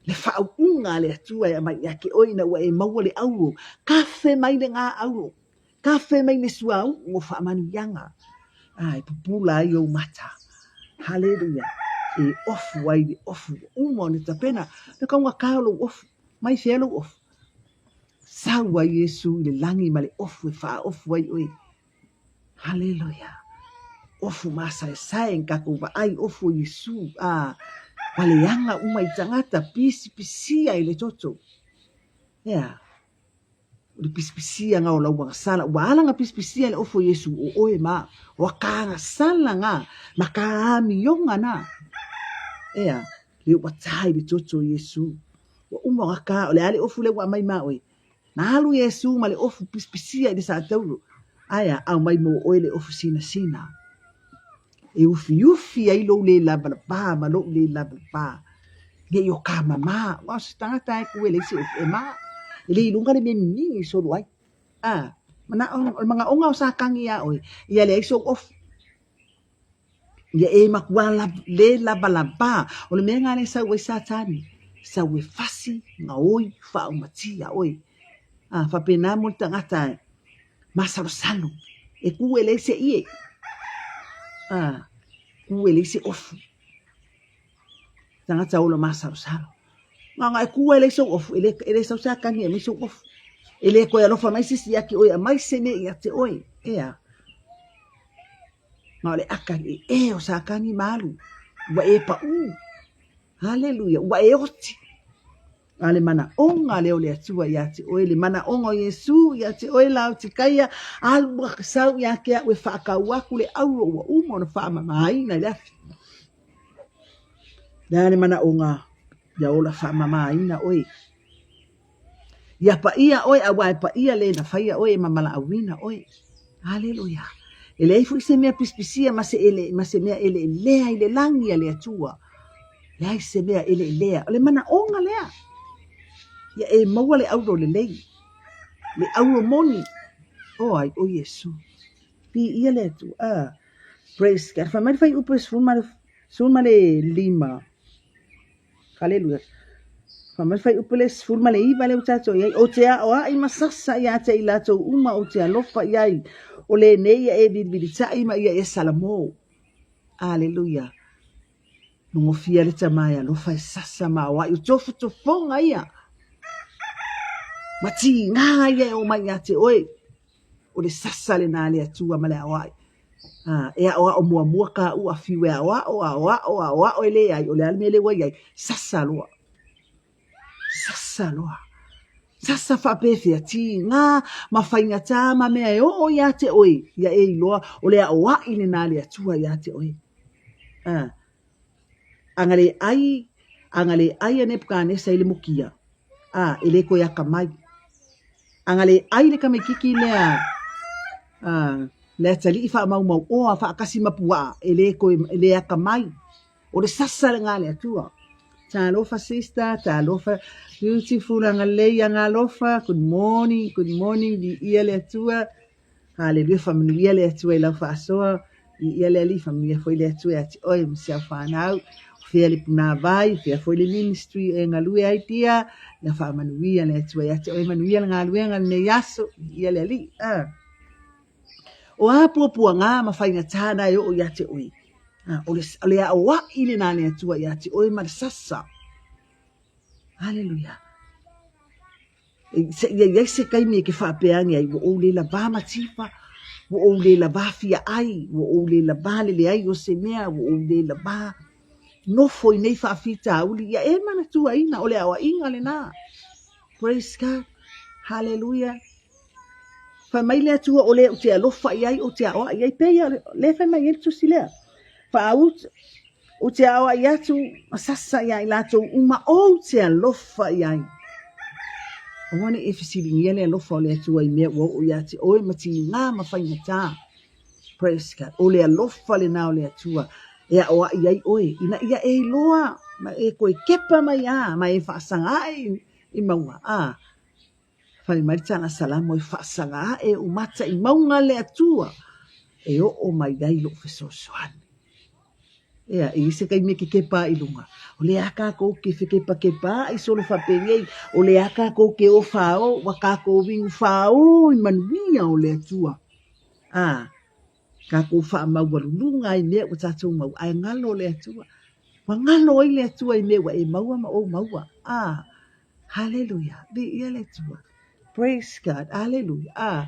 Le faauuga a le Atua e aumai ia te oe ina ua e maua le auro, kafe mai le gā auro, kafe mai le suauu o faamanuiaga, a e pupula ai ou mata. Haleluia! E ofu ai le ofu ua uma ona tapena, le taugata o lou ofu, mai fea lou ofu? Sau ai Iesu i le lagi ma le ofu e faaofu ai oe. Haleluia! Ofu masaesae na tatou vaai, ofu o Iesu, a ua leaga uma i tagata, pisipisia i le toto. Ea, o le pisipisiaga o lau agasala, ua ala na pisipisia le ofu o Iesu, o oe ma au, o ka agasala na, ma ka amioga na. Ea, lea ua ta i le toto o Iesu. Ua uma ona ta, o le a le ofu lea ua aumai ma oe? Na alu Iesu ma le ofu pisipisia i le satauro, ae a, aumai mo oe le ofu sinasina. E ufiufi ai lou le lavalava ma lou le lavalava. Ne i o ka mama, aua o se tagata e ku e leai se ofu e ma. E le i luga le mea mimigi e solo ai. A, manao, o le manaoga o Satani iā oe, ia leai sou ofu. Ia e matua le lavalava. O le mea lena lea e sau ai Satani, sau e fasi, gaoi, faaumatia oe. A, faapena mo le tagata e masalosalo, e ku e leai se ie. A, ku e leai se ofu. Tagata ola masalosalo. Na ona e ku e leai sou ofu, e le, e le sau Satani e aumai sou ofu. E le toe alofa mai se isi ia te oe, aumai se mea ia te oe. Ea. Ma o le aka e e o Satani ma alu, ua e paʻū. Haleluia, ua e oti. A le manaʻoga lea o le Atua iā te oe, le manaʻoga o Iesū iā te oe, Laotikaia, alu a sau iā te aʻu e faatau aku le auro ua uma ona faamamaina i le afi. Le a le manaʻoga ia ola faamamaina oe. Ia paia oe auā e paia le na faia oe e mamalaʻauina oe. Aleluia. E leai foi se mea pisipisia ma se ele, ma se mea eleelea i le lagi a le Atua. Leai se mea eleelea. O le manaʻoga lea. Ia e maua le auro lelei. Le auro moni. O ai, o Iesu. Viia le Atua. Ah, praise God. Fai mai le fuaiupu e 15. Haleluia. Fai mai le fuaiupu le 19 lea ua tatou i ai. Ou te aoai ma sasa ia te i latou uma ou te alofa i ai. O lenei ia e vilivilitaʻi ma ia e salamo. Aleluia. Nogofia le tama e alofa e sasa ma aoai. O tofotofoga ia. Ma tiga ia e oo mai ia te oe. O le sasa lena a le Atua ma le aoai. A, e aʻoaʻo muamua kaʻu a fiu e aʻoaʻo, aʻoaʻo, aʻoaʻo e leai, ʻo le a le mea lea ua iai, sasa loa. Sasa loa. Sasa faapefea, tigā ma faigata ma mea e oo iā te ʻoe, ia e iloa, ʻo le aʻoaʻi lenā a le Atua iā te ʻoe. A, agalēʻai, agalēʻai a Nebukanesa i le mukia, a e lē koe akamai. Agalēʻai le kamaikiki lea, a, le atalii faamaumauʻoa faatasi ma puaʻa, e lē koe, e lē akamai. O le sasa lenā a le Atua. Talofa sister, talofa beautiful agalelei agalofa, good morning, good morning, viia le Atua. Haleluia, faamanuia le Atua i lau faasoa, viia le Alii, faamanuia foi le Atua ia te oe ma si au fanau. O fea le punāvai, o fea foi le ministry e galue ai pia, ia faamanuia le Atua ia te oe, manuia le galuega i lenei aso, viia le Alii. Ah. O a puapuagā ma faigata na e oo ia te oe? O le, o le aʻoaʻi lenā a le Atua iā te oe ma le sasa. Haleluia. E, seia iai se taimi e ke faapea ane ai, ua ou le lavā ma tifa, ua ou le lavā fia ʻai, ua ou le lavā le leai o se mea, ua ou le lavā nofo i nei faafitauli, ia e manatuaina o le aʻoaʻiga lenā. Praise God. Haleluia. Fai mai le Atua o le ou te alofa i ai, ou te aʻoaʻi ai. Pēia, le fai mai ai le tusi lea. Faaut, ou te aʻoaʻi atu, ma sasa iā i latou uma, ou te alofa i ai. Aua ne i e fesiligia le alofa o le Atua i mea ua oo iā te oe ma tigā ma faigata. Praise God. O le alofa lenā o le Atua e aʻoaʻi ai oe, ina ia e iloa ma e koe kepa mai a, ma e faasaga aʻe i mauga. A, Fai mai le tala Salamo e faasaga aʻe ou mata i mauga le Atua e oo mai ai loʻu fesoasoani. Ea, e i ai se taimi e kekepa ai i luga, o le a kākou ke fekepakepa aʻe solo faapenei, o le a kākou ke o fāō, ua kākou inu fāō i manuia o le Atua. A, kākou faamaualuluga ai mea ua tātou mau, ae galo le Atua. Ua galo ai le Atua i mea ua e maua ma ou maua. A, Haleluia! Viia le Atua! Praise God! Aleluia! A,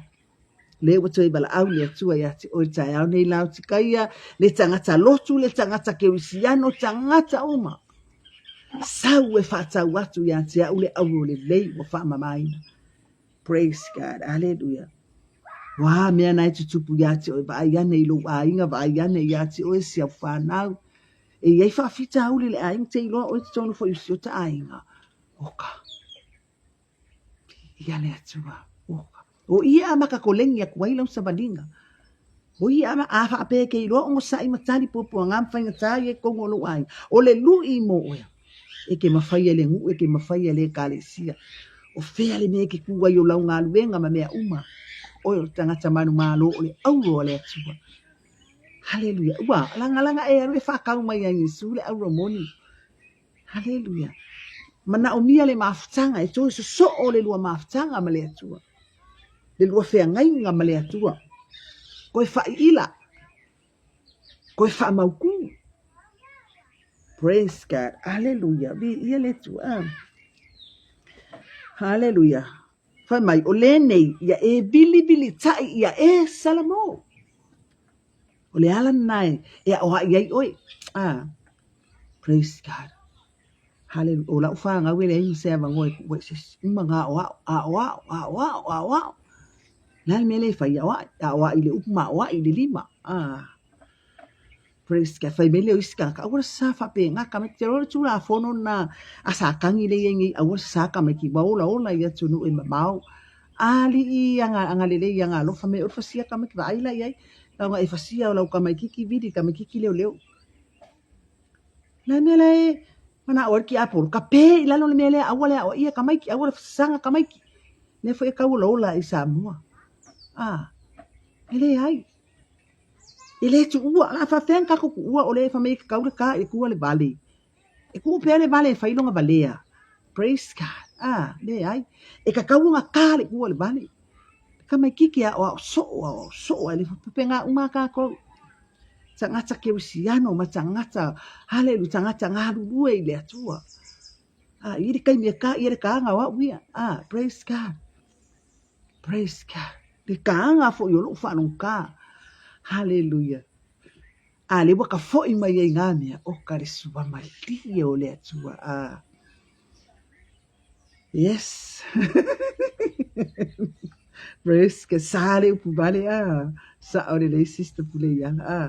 lea ua toe valaau le Atua iā te oe i le taeao nei Laotikaia, le tagata lotu, le tagata kerisiano, tagata uma. Sau e faatau atu iā te au le auro lelei ua faamamaina. Praise God! Aleluia! Ua a mea na e tutupu iā te oe, vaai ane i lou aiga, vaai ane iā te oe si au whanau. E i ai faafitauli i le aiga, te iloa oe totonu foi o si ota aiga. Oka. Ia le Atua. Oka. O ia a maka koleni aku ai lau savaliga. O ia a, a faapea ke iloa ogosaʻi ma tali puapuagā ma faigata ia i totonu o lou aiga. O le luʻi mo oe. E ke mafai e le nuʻu, e ke mafai e le ekalesia. O fea le mea e ke kū ai o lau galuega ma mea uma. Oe o le tagata manumalo o le auro a le Atua. Haleluia. Ua lagalaga e alu e faatau mai ia Iesu le auro moni. Haleluia. Manaomia le mafutaga e toe sosoo le lua mafutaga ma le Atua. Le lua feagaiga ma le Atua. Koe faaiila. Koe faamautū. Praise God. Haleluia. Viia le Atua. Haleluia. Fai mai, o lenei ia e vilivilitai ia e Salamo. O le ala lena e, e aʻoaʻi ai ʻoe. Ah, praise God. Hallelujah. O lau whanau e leai ma se avanoa e kuʻu ai se isi. Uma na aʻoaʻo, aʻoaʻo, aʻoaʻo, aʻoaʻo. Le a le mea lea e fai, aʻoaʻi, aʻoaʻi i le upu ma aʻoaʻi i le lima. Ah. Praise God. Fai mai lea o isi tagata, aua le sasā faapena tamaiti. Te iloa le Tulafono lena a Satani lea e i ai nei, aua le sasā tamaiti, ua olaola i atunuu e mamao. Alii agalelei agalofa mai oe fasia tamaiti, vaai la i ai, na ona e fasia o lau tamaititi vili, tamaititi leoleo. Le mea lea e manaʻo ai le tiapolo, kape i lalo le mea lea, aua le aʻoaʻia tamaiti, aua le sasaga tamaiti. Lea foi e tau olaola i Samoa. A, e leai. E le tuua, o le a faapefea ona tatou tuua o lea e fai mai e tatau le ta i le tua le vale. E tuu pea le vale e fai lona valea. Praise God. Ah, leai. E tatau ona ta le tua le vale. Tamaititi e aʻoaʻo soo, aʻoaʻo soo ai le faapena uma a tatou. Tagata kerisiano ma tagata, haleluia, tagata galulue i le Atua. Ah, i le taimi e ta ia le taga o au ia. Ah, praise God. Praise God. Le taga foi o lou faalogotā. Haleluia. A lea ua ka foʻi mai ai ngā mea, o ka le suamalie o le Atua. A. Yes. Praise God. Sa le upu vale a. Sa o le lei sister pule i ala a.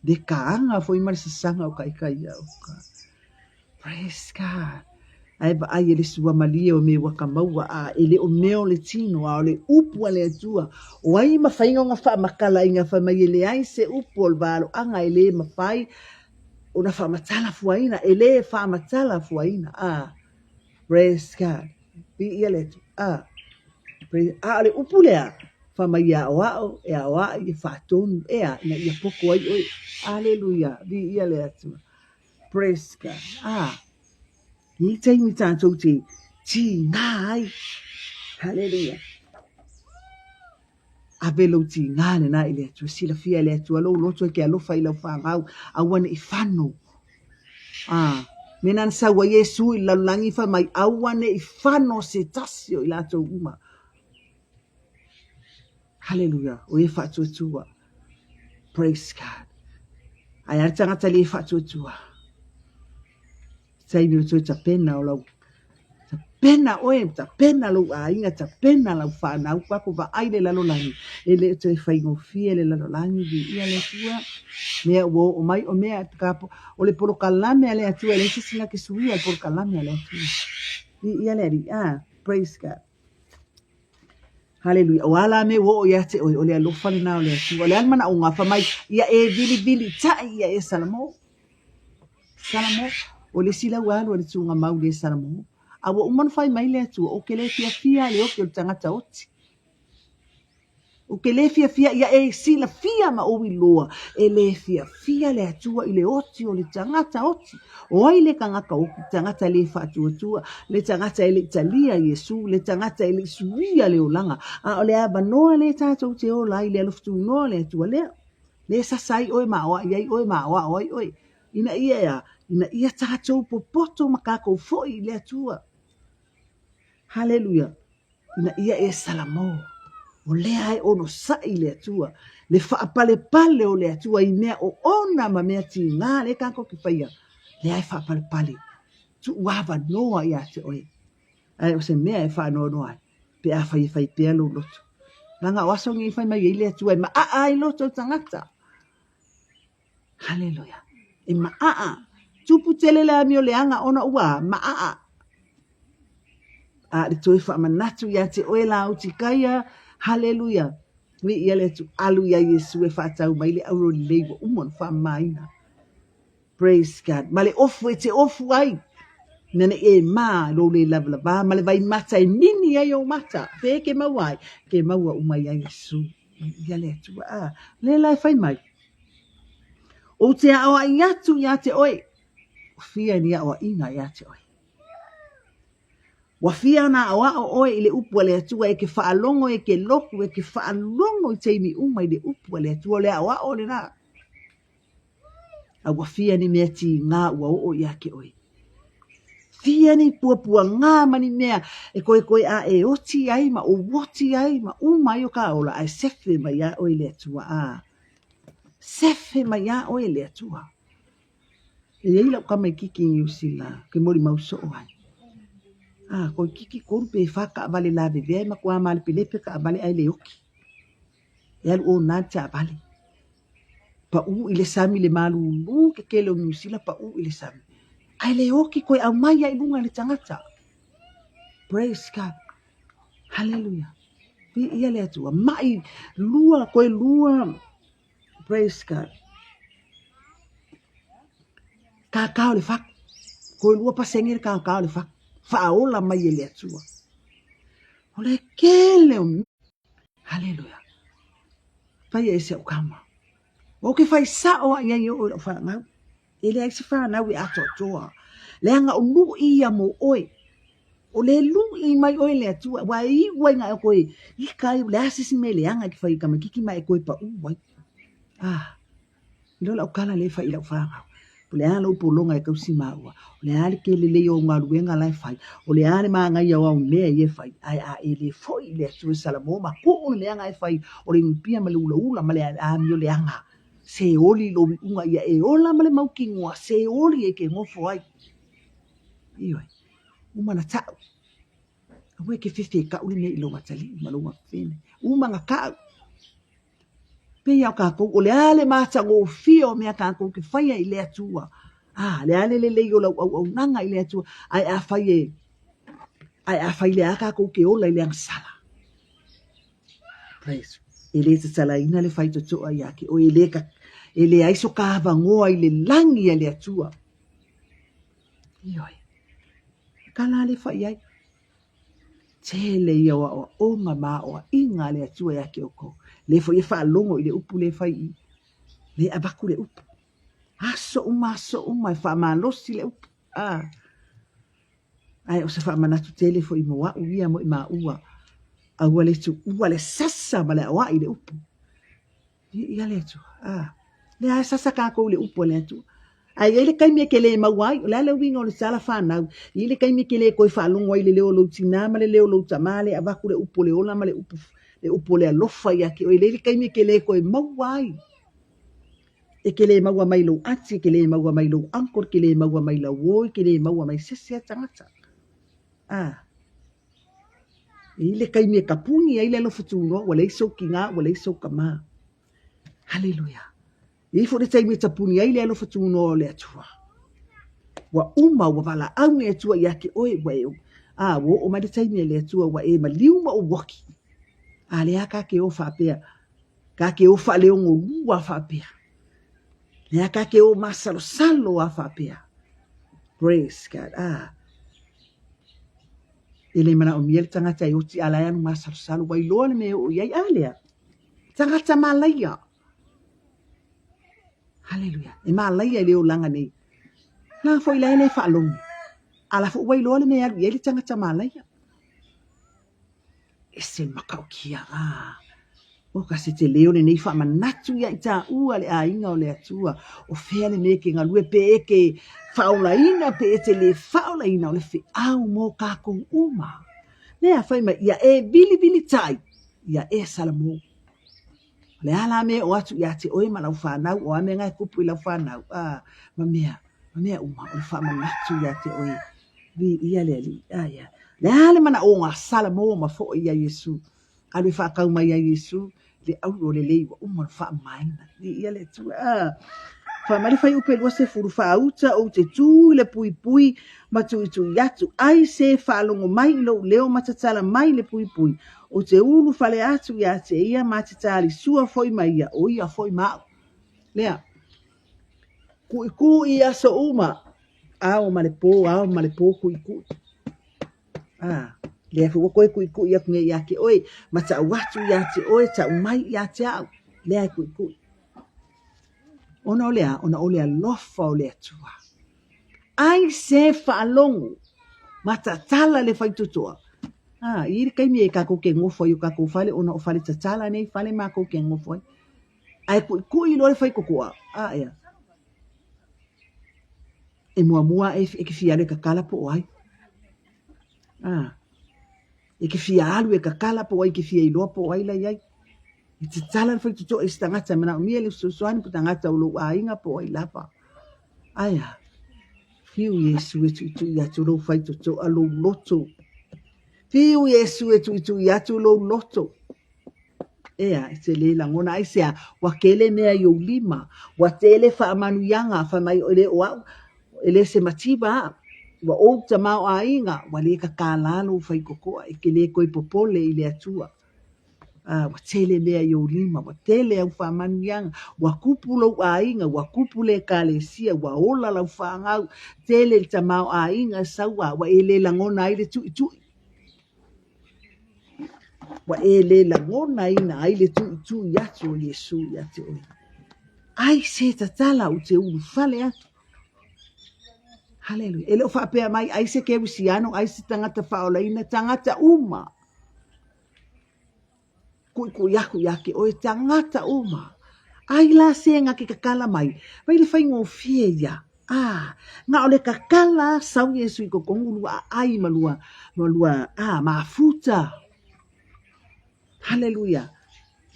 Le kaanga foi ma le sasaga o ka ika ia o ka. Praise God. Ae vaai e le suamalie o me ua ka maua a e le o mea o le tino a o le upu a le Atua. O ai ma faiga o nga faamatalaina fai mai e leai se upu o le valoaga e le mafai ona faamatala fuaina, e le faamatala fuaina. A. Praise God. Viia le Atua. A. Praise. A o le upu lea, fai mai e aoao, e aoai, e faatonu, e a, ina ia poko ai oe. Aleluia. Viia le Atua. Praise God. A. I taimi tātou te tīngā ai. Hallelujah. Ave lou tīngā lenā i le Atua. Silafia e le Atua lou loto e ke alofa i lau whāngau. Aua ne i whano. A, mena na sau ai Iesu i le lalolagi fai mai, aua ne i whano se tasi o i latou uma. Hallelujah. O e whaatuatua. Praise God. Ai a le tagata le whaatuatua. Taimi o toe tapena o lau tapena oe, tapena lou aiga, tapena lau whanau, kua ko vaai le lalolagi, e le o toe faigofie le lalolagi, viia le Atua, mea ua oo mai o mea ka o le polokalame a le Atua, e leai se isi na ke suia le polokalame a le Atua. Viia le Alii, ah, praise God. Haleluia. O a la mea ua oo ia te oe, o le alofa lenā o le Atua. O le a le manaʻoga fai mai, ia e vilivili taʻi ia e Salamo. Salamo, o le isi lau alu a le tuugamau le Salamo. A ua uma ona fai mai le Atua, ou ke le fiafia le oki o le tagata oti. Ou ke le fiafia ia e silafia ma ou iloa, e le fiafia le Atua i le oti o le tagata oti. O ai le tagata oti, tagata le faatuatua, le tagata e le i talia Iesu, le tagata e le i suia le olaga. A o le avanoa lea tatou te ola ai i le alofa tunoa o le Atua lea. Lea e sasa ai oe ma aoai ai oe ma aoao ai oe. Ina ia e a? Ina ia tatou popoto ma kakou foi i le Atua. Haleluia! Ina ia e Salamo, o lea e onosai le Atua, le faapalepale o le Atua i mea oona ma mea tigā lea tatou te faia, lea e faapalepale, tuu avanoa ia te oe. Ae o se mea e faanoanoa ai, pe afai e fai pea lou loto. Leaga o aso nei e fai mai ai le Atua e maaa ai loto o le tagata. Haleluia. E maaa. Tupu tele le amio leaga ona ua maaa. A le toe faamanatu ia te oe Laotikaia. Haleluia. Viia le Atua. Alu ia Iesu e faatau mai le auro lelei ua uma ona faamamaina. Praise God. Ma le ofu e te ofu ai. Ina ne i e mā lou le lavalava ma le vaimata e nini ai ou mata. Fe ke maua ai, ke maua uma ia Iesu. Ia le Atua. A, le la e fai mai. Ou te aoaʻi atu iā te oe, ua fia ni aoaʻiga iā te oe. Ua fia ona aoao oe i le upu a le Atua e ke faalogo e ke loku e ke faalogo i taimi uma i le upu a le Atua o le aoao lenā. A ua fia ni mea tigā ua oo iā te oe. Fia ni puapuagā ma ni mea e koekoe a e oti ai ma ou oti ai ma uma ai o ka ola ae sefe mai iā oe le Atua. A. Sefe mai iā oe le Atua. E iai lau tamaititi i Niu Sila ke molimau soo ai. A, toeititi tolu pe fa taavale lavevea e matuā malepelepe taavale ae le oki. E alu ona le taavale. Pau i le sami le malūlū ke tele o Niu Sila pau i le sami. Ae le oki toe aumai ai i luga le tagata. Praise God. Hallelujah. Viia le Atua. Mai lua, toe lua. Praise God. Kākā o le fatu. Toe lua pasene le kākā o le fatu. Faaola mai e le Atua. O le kele o Hallelujah. Fai e se au kama. O ke fai sao a iai o lau whanau. E leai se whanau e atoatoa. Leaga o lui ia mo oe. O le lui mai oe le Atua, ua e iu ai nga e koe ika ai, o le a se isi mea leaga e ke fai i tamaititi ma e koe pa u ai. Ah, i lo lau kala le fai i lau whanau. O le a lou pologa e tausi maua? O le a le tele lelei o au galuega la e fai? O le a le manaia o au mea ia e fai? Ae a e le foi i le Atua e Salamo ma tuu le mea na e fai, o le inupia ma le ulaula ma le amio leaga, se oli lou iuga ia e ola ma le mautinoa, se oli e te nofo ai. Ioe, uma na tau. Aua e te fefe e tau le mea i lou atalii ma lou afafine. Uma na tau. Pei lava o tatou, o le a le matagofie o mea tatou te faia i le Atua, a, le a le lelei o lau auaunaga i le Atua, ae afai e, ae afai le a tatou te ola i le agasala. Praise. E le tatalaina le faitotoa ia te oe, e le, e leai so ka avanoa i le lagi a le Atua. Ioe. Ka la le fai ai. Tele ia o aoaoga ma aoaiga a le Atua ia te outou. Le foi e faalogo i le upu le fai i, le avatu le upu. Aso uma, aso uma e faamalosi le upu. Ah. Ae o se faamanatu tele foi mo au ia mo i maua. Aua le tuua le sasa ma le aoai i le upu. Viia le Atua. A, lea e sasa kākou i le upu a le Atua. Ae i ai le taimi e ke lē maua ai, o le a le uiga o le tala whānau, i ai le taimi e ke lē koe faalogo ai i le leo o lou tinā ma le leo o lou tamā lea e avatu le upu o le ola ma le upu, le upu o le alofa ia te oe, e leai le taimi e ke lē koe maua ai. E ke lē maua mai lou aunty, e ke lē maua mai lou uncle, e ke lē maua mai lau oi, e ke lē maua mai se isi a tagata. A, E i le taimi e tapuni ai le alofa tunoa, ua leai sou tinā, ua leai sou tamā. Haleluia. E i foi le taimi e tapuni ai le alofa tunoa o le Atua. Ua uma, ua valaau le Atua ia te oe, ua e, a, ua oo mai le taimi a le Atua, ua e maliu ma ou oki. A lea ka ke o faapea, ka ke o faaleogolua faapea. Lea ka ke o masalosalo a faapea. Praise God. Ah. E le manaomia le tagata e oti a la e alu masalosalo, ua iloa le mea e oo i ai. A lea, tagata malaia. Haleluia. E malaia i le olaga nei. Na foi la e le faalogo. A la foi ua iloa le mea e alu i ai le tagata malaia. Ese matautia, ā, o ka se tele o lenei faamanatu ia i tāua le aiga o le Atua, o fea le mea e ke galue pe e ke faaolaina pe e te lē faaolaina o le feau mo kākou uma. Lea fai mai, ia e vilivili tai, ia e Salamo. O le a la mea e oo atu ia te oe ma lau fanau, o a mea na e tupu i lau fanau, ā, ma mea, ma mea uma, o le faamanatu ia te oe. Viia le Alii. A ia. Le a le manaoga a Salamo ma foi ia Iesu. Alu e faatau mai ia Iesu le auro lelei ua uma ona faamamaina. Viia le Atua. A. Fai mai le fuaiupu e 20, Faauta ou te tu i le puipui ma tuitui atu, ai se faalogo mai i lou leo ma tatala mai le puipui, ou te ulufale atu ia te ia ma te talisua foi ma ia, o ia foi ma au. Lea. Kuʻikuʻi aso uma, ao ma le pō, ao ma le pō kuʻikuʻi. A, lea foi ua toe kuʻikuʻi aku nei ia te oe, ma ta'u atu ia te oe, ta'u mai ia te a'u, lea e kuʻikuʻi. Ona o le a? Ona o le alofa o le Atua. Ai se faalogo, ma tatala le faitotoa. A, i le taimi e kākou ke nofo ai o kākou fale, ona o fale tatala nei fale mākou ke nofo ai. Ae kuʻikuʻi loa le faitotoa, a ea. E muamua aʻe e ke fia alu e kakala po o ai. A, e ke fia alu e kakala po o ai ke fia iloa po o ai la i ai. E tatala le faitotoa i se tagata e manaomia le fesoasoani po tagata o lou aiga po o ai lava. Ae a, fiu Iesu e tuitui atu lou faitotoa lou loto. Fiu Iesu e tuitui atu lou loto. Ea, e te le lagona aisea, ua tele mea i ou lima, ua tele faamanuiaga, fai mai e le o au, e le se mativa au, ua ou tamaoaiga, ua le kakala lou faitotoa, e te le toe popole i le Atua. A, ua tele mea i ou lima, ua tele au faamanuiaga, ua kupu lou aiga, ua kupu le ekalesia, ua ola lau fanau, tele le tamaoaiga sau a, ua e le lagona ai le tuitui. Ua e le lagonaina ai le tuitui atu o Iesu ia te oe. Ai se tatala ou te ulufale atu. Haleluia. E le o faapea mai ai se kerisiano, ai se tagata faaolaina, tagata uma. Kuʻikuʻi aku ia te oe, tagata uma. Ai la se nga ke kakala mai, vai le faigofie ia. Ah, na o le kakala sau Iesu i kokongu lua aai ma lua, ma lua, ah, mafuta. Haleluia.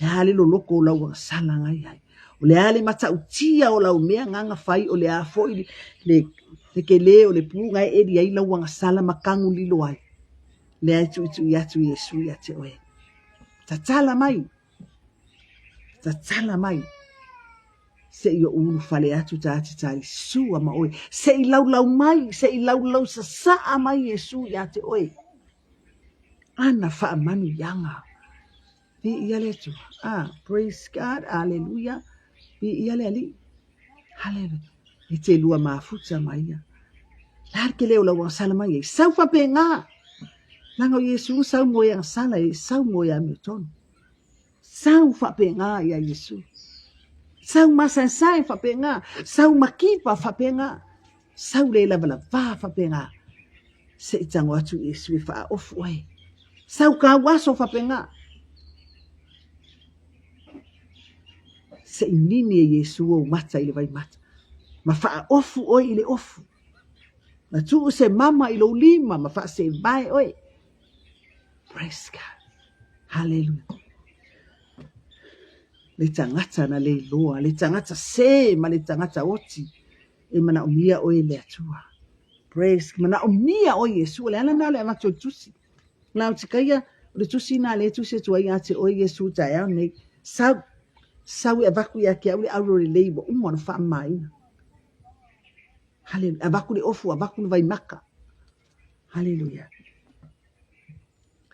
Le a le loloko o lau agasala ngai ai. O le a le matautia o lau mea ngaga fai, o le a foi le, le, le kele o le pu ngai eli ai lau agasala ma kagu lilo ai. Lea e tuitui atu Iesu ia te oe. Tatala mai. Tatala mai. Se i ou ulufale atu ta te talisua ma oe. Se i laulau mai, se i laulau sasaa mai Iesu ia te oe. Ana faamanuiaga. Viia le Atua. Ah, praise God, hallelujah. Viia le Alii. Hallelujah. E te lua mafuta ma ia. La ke leo lau agasala mai ai. Sau faapena. Leaga o Iesu sau mo e agasala e sau mo e amiotonu. Sau faapena ia Iesu. Sau masaesae faapena. Sau makipa faapena. Sau le lavalavā faapena. Se i tago atu Iesu e faaofu oe. Sau kau aso faapena. Se i nini e Iesu ou mata i le vaimata. Ma faaofu oe i le ofu. Ma tuu se mama i lou lima ma faasevae oe. Praise God. Hallelujah. Le tagata na le iloa, le tagata sē ma le tagata oti, e manaomia oe e le Atua. Praise, manaomia oe Iesu, o le ala lena o le avatu o le tusi. La o tikaia, o le tusi na le tusi atu ai ia te oe Iesu taeao nei. Sau, sau e avatu ia te au le auro lelei ua uma ona faamamaina. Hallelujah. Avatu le ofu, avatu le vaimaka. Hallelujah.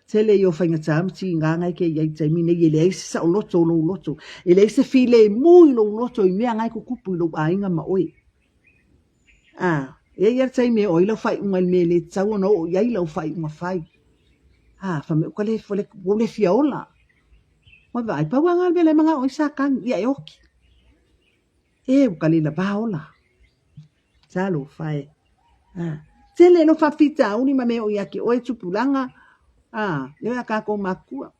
Tele ia o faigata ma tiga ngai ke iai taimi nei e leai se saoloto o lou loto, e leai se filemu i lou loto i mea ngai tutupu i lou aiga ma oe. A, e iai lava le taimi e oo ai lau faaiuga i le mea e le tatau ona oo i ai lau faaiuga fai. A, fai mai ua le, ua ou le fia ola. Ua vaai, pau lava lena o le mea la e manao ai Satani, ia e oti. E, ua ka le lava ola. Talofa e. A, tele lo faafitauli ma mea o ia te oe tupulaga, a, e oe a kākou makua.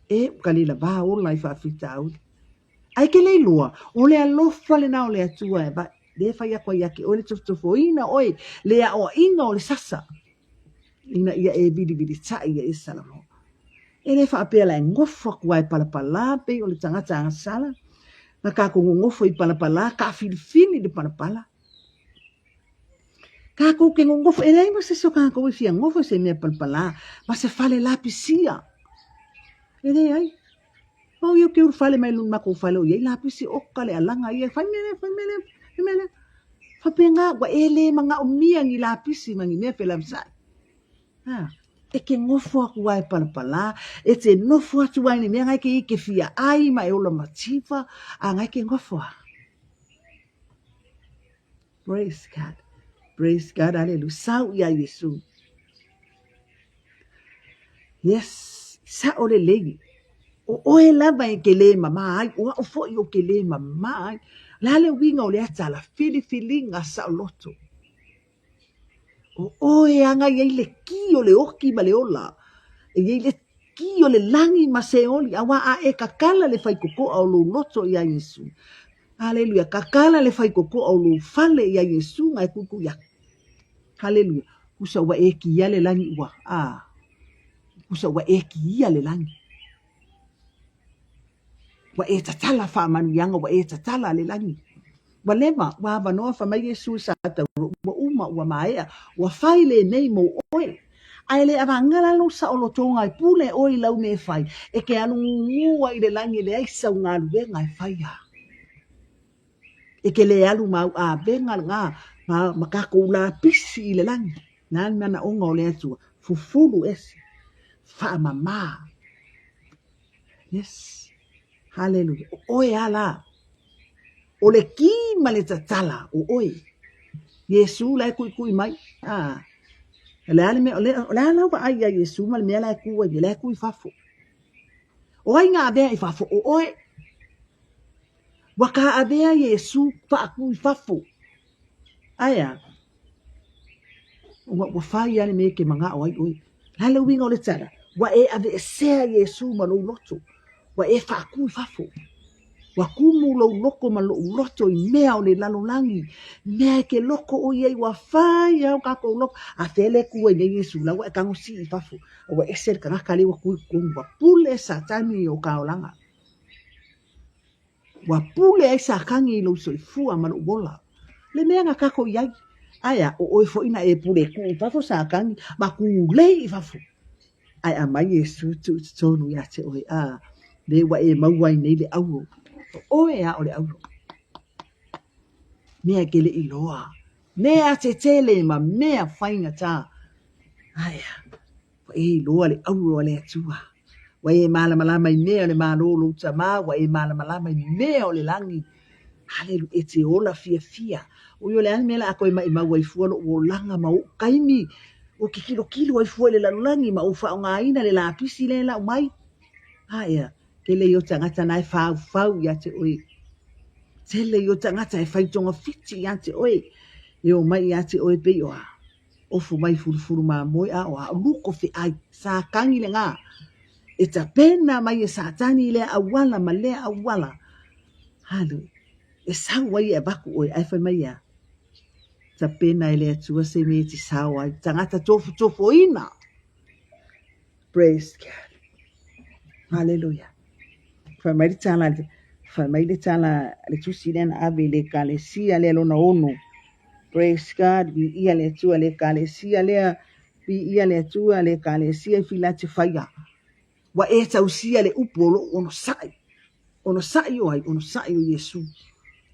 E, ua ka le lava ola i faafitauli. Ae ke le iloa, o le alofa lena o le Atua e va, le fai atu ai ia te oe le tofotofoina oe, le aoaiga o le sasa, ina ia e vilivilitai ia e Salamo. E le faapea la e nofo atu lava e palapala pei o le tagata agasala, na kākou nonofo i palapala, taafilifili i le palapala. Kākou ke nonofo, e leai ma se isi o kākou e fia nofo i se mea palapala, ma se fale lapisia. E leai. Mau ia ke ulufale mai luna makou fale o i ai lapisi, oka le alaga ia, fai mea lea, fai mea lea, fai mea lea. Faapena, ua e le manaomia ni lapisi ma ni mea felavasai. A, e ke nofo atu lava e palapala, e te nofo atu lava i le mea na e ke ike fia ai ma e ola mativa, a na e ke nofo lava. Praise God. Praise God. Hallelujah. Sau ia Iesu. Yes. Sao lelei. O oe lava e ke lē mamā ai, o au foi ou ke lē mamā ai. O le a le uiga o lea tala? Filifiliga saoloto. O oe e aga i ai le ki o le oki ma le ola, e i ai le ki o le lagi ma Seoli, auā a e kakala le faikokoa o lou loto iā Iesu. Haleluia, kakala le faikokoa o lou fale iā Iesu na e kuikui aku. Haleluia, kusa ua e kia le lagi ua, a, kusa ua e kia le lagi. Ua e tatala faamanuiaga, ua e tatala le lagi. Ua leva, ua avanoa fai mai Iesu sa taurua, ua uma, ua maea, ua fai lenei mo oe. Ae le avaga la lou saolotoga e pule oe i lau mea e fai, e ke alu gugua i le lagi e leai sau galuega e faia. E ke le alu ma au avega lena ma, ma kakou lapisi i le lagi. Na le manaoga o le Atua, fufulu ese, faamama. Yes. Hallelujah. O oe a la. O le ki ma le tatala o oe. Iesu la e kuikui mai. Ah. O le a le mea, o le, o le a lau vaai ia Iesu ma le mea la e ku ai, la e ku i fafo. O ai ngā avea i fafo o oe? Ua ka avea Iesu faaku i fafo. Ae a? Ua, ua fai a le mea e ke manao ai oe. Le a le uiga o le tala? Ua e aveesea Iesu ma lou loto. Ua e faakū i fafo. Ua kumu lou loko ma loʻu loto i mea o le lalolagi, mea e ke loko ʻoe i ai, ua fai au kākou loko. A fea le kū ai nei Iesū la ua e kagosī i fafo, a ua ese le kanaka lea ua kū i totonu, ua pule Satani i o ka olaga. Ua pule ai Satani i lou soifua ma lou ola. Le mea na kākou i ai, ae a, ʻo ʻoe foʻi na e pule e kū i fafo Satani ma kūlei i fafo. Ae aumai Iesū tuu i totonu iā te ʻoe, a le ua e maua ai nei le ʻauro. ʻO ʻoe a ʻo le ʻauro. Mea e ke leʻi loa, mea tetele ma mea faigata. Ae a, ua e iloa le ʻauro a le Atua. Ua e malamalama i mea o le Malo o lou Tamā, ua e malamalama i mea o le lani. Halelu, e te ola fiafia. Ui o le a le mea la a koe maʻimau ai fua loʻu olaga ma oʻu kaimi, o ke kilokilo ai fua i le lalolagi ma ou faʻogaina le lapisi lea e lau mai. A ea, tele ia o tagata na e faufau ia te oe. Tele ia o tagata e fai togafiti ia te oe. E o mai ia te oe pei o a. Ofu mai fulufulu mamoe a o a luko feʻai, Satani lena. E tapena mai e Satani i lea auala ma lea auala. Hallelujah. E sau ai e avatu oe, ae fai mai e a? Tapena e le Atua se mea e te sao ai. Tagata tofotofoina. Praise God. Hallelujah. Fai mai le tala, fai mai le tala, le tusi lea na ave i le ekalesia lea lona ono. Praise God, viia le Atua le ekalesia lea, viia le Atua le ekalesia i Filatefaia. Ua e tausia le upu o lou onosai. Onosai o ai? Onosai o Iesu.